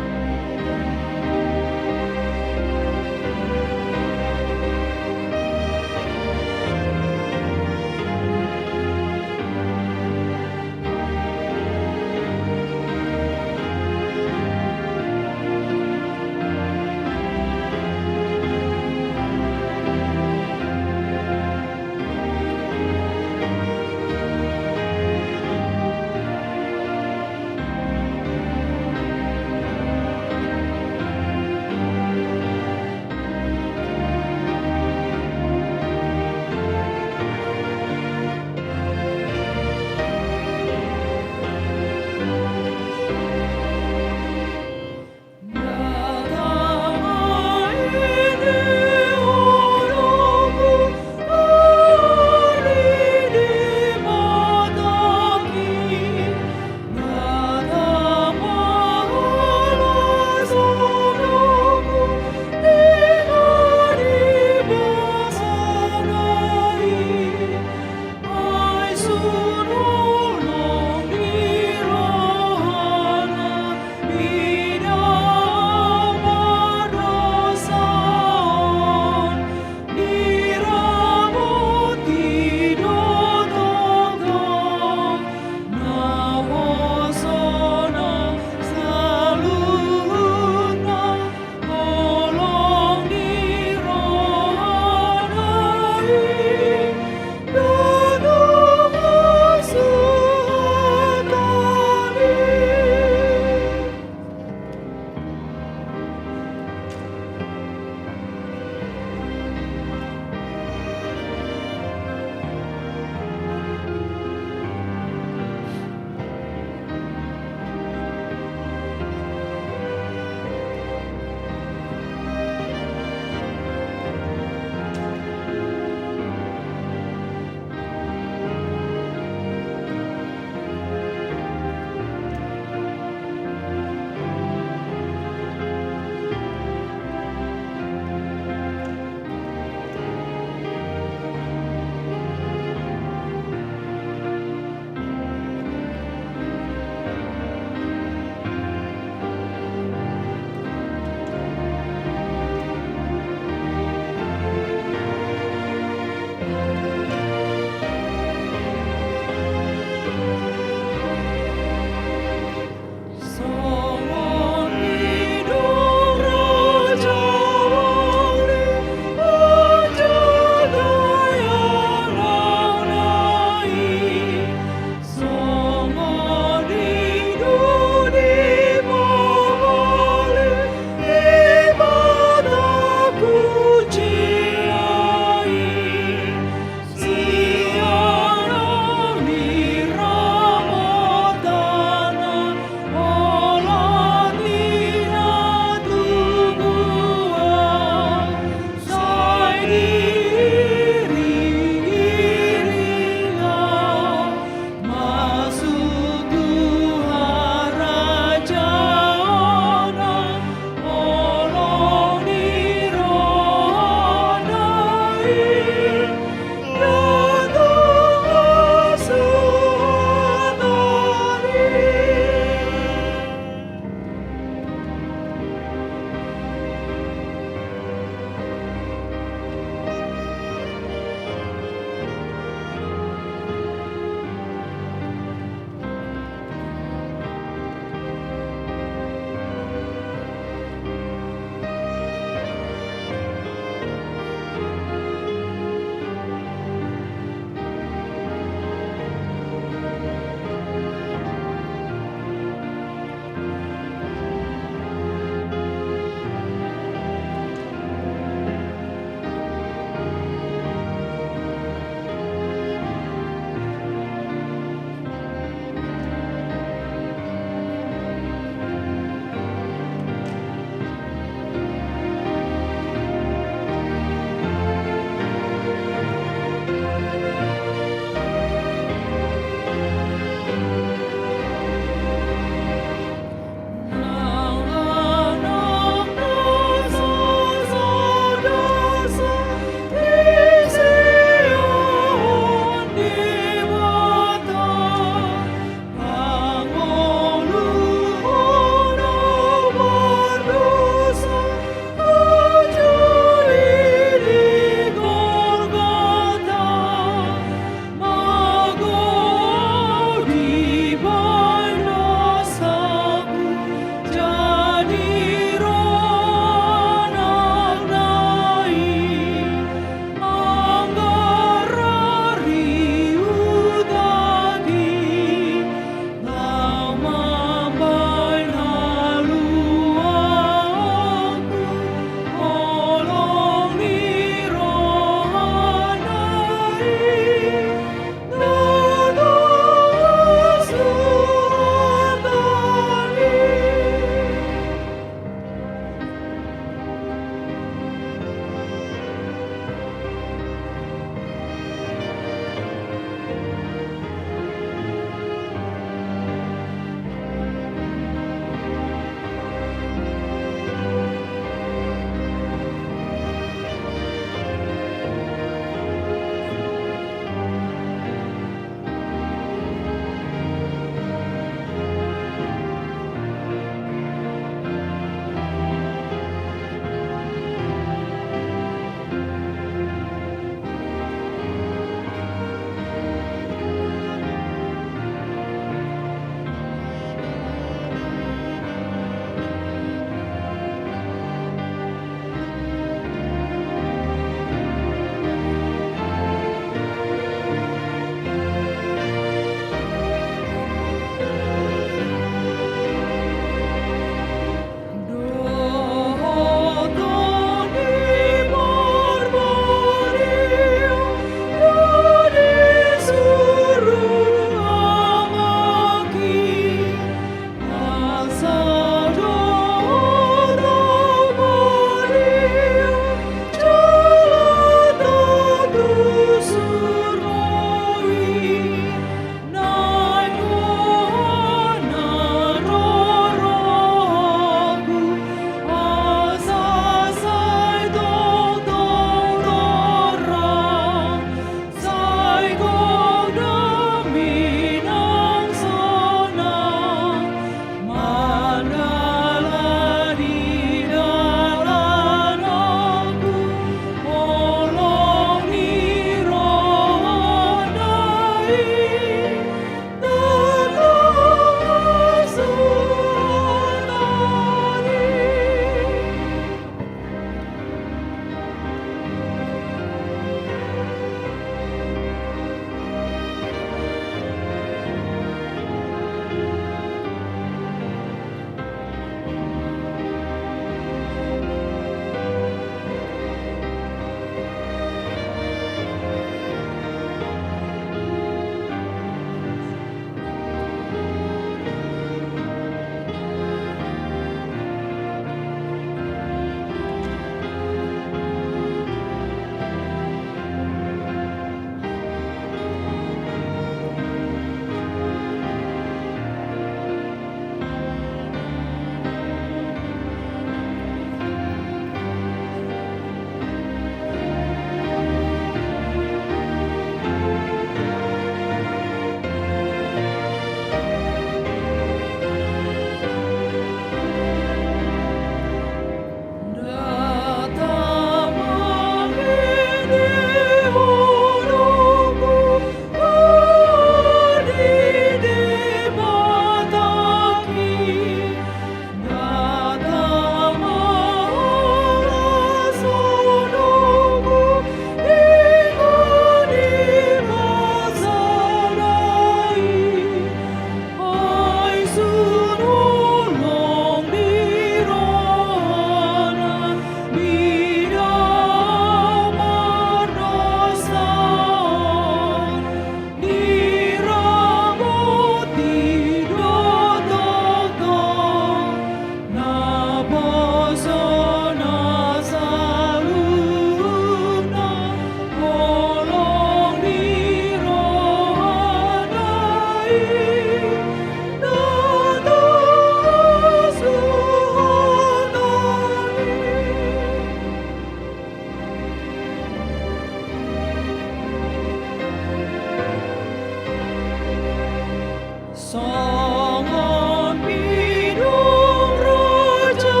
Songon pidung raja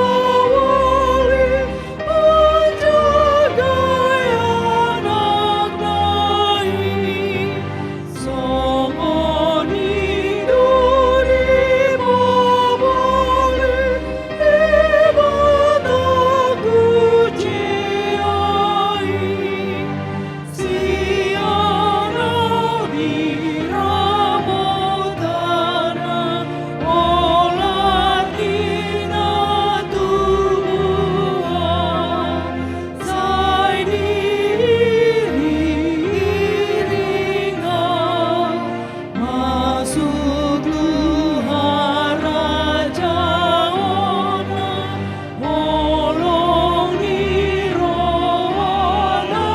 wali manjagai anakna i, songon indo dipabali Debata tu jea i. Sian na diramotana olat ni na tubuan, sai diiringiringi masuk tu harajaonna, holong ni rohana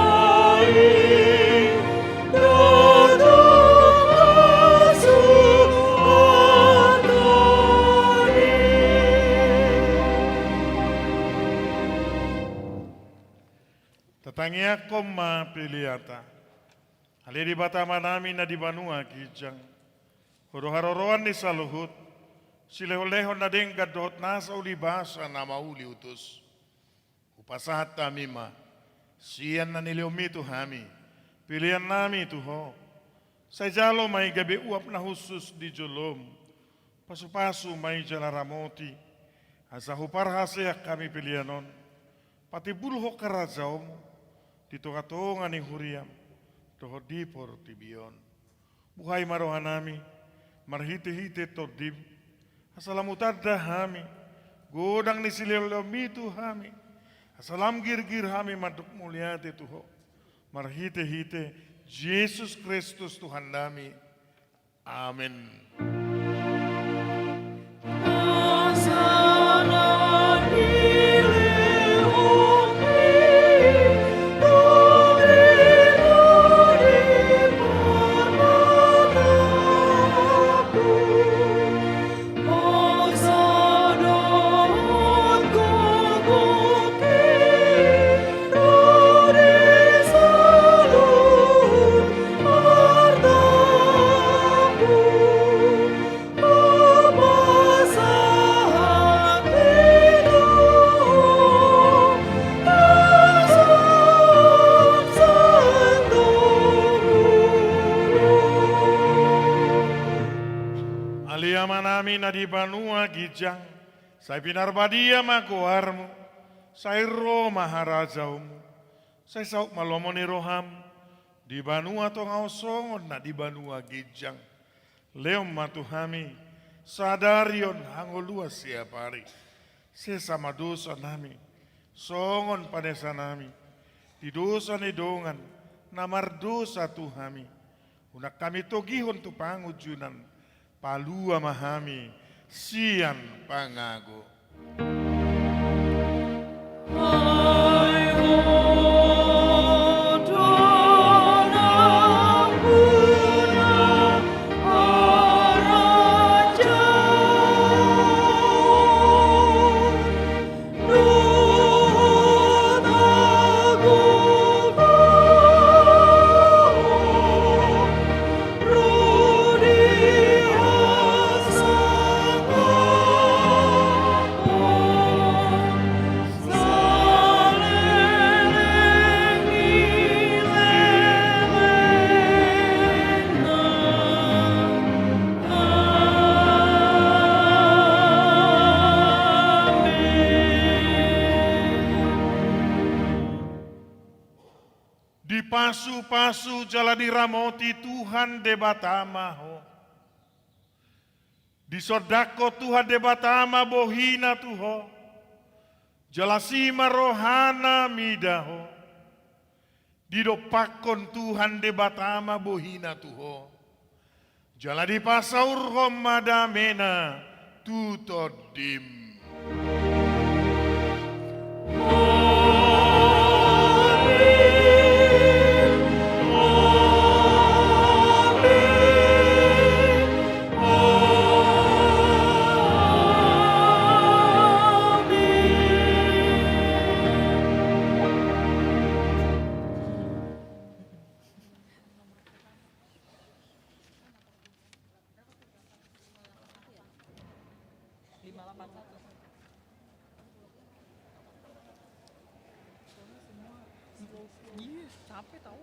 i. Tatangiangkon ma peleanta. Ale Debata Amanami na di banua ginjang, Ho do haroroan ni saluhut silehonlehon na denggan dohot nasa ulibasa na mauliutus. Hupasahat hami ma sian na nilehonmi tu hami peleannami tu Ho. Sai jalo ma i gabe uap na hushus di jolom. Pasupasu ma i jala ramoti, asa huparhaseang hami pelean on patimbulhon harajaonmu di tongatonga ni huriam dohot di portibi on. Buhai ma rohanami marhitehite Tondim, asa lam hutanda hami godang ni silehonlehonmi tu hami, asa lam girgir hami mandok mauliate tu Ho marhitehite Jesus Kristus Tuhannami. Amen. Ale Amanami na di banua ginjang, sai pinarbadia ma goarmu, sai ro ma harajaonmu, sai saut ma lomo ni roham di banua tonga on songon na di banua ginjang. Lehon ma tu hami sadari on hangoluan siapari. Sesa ma dosanami songon panesanami di dosa ni dongan na mardosa tu hami. Unang hami togihon tu pangunjunan, palua ma hami sian pangago. Dipasupasu jala diramoti Tuhan Debata ma ho. Disondangkon Tuhan Debata ma bohina tu ho, jala asi ma rohana mida ho. Didompakkon Tuhan Debata ma bohina tu ho, jala dipasaurhon ma damena tu tondim. Ih, capek tau.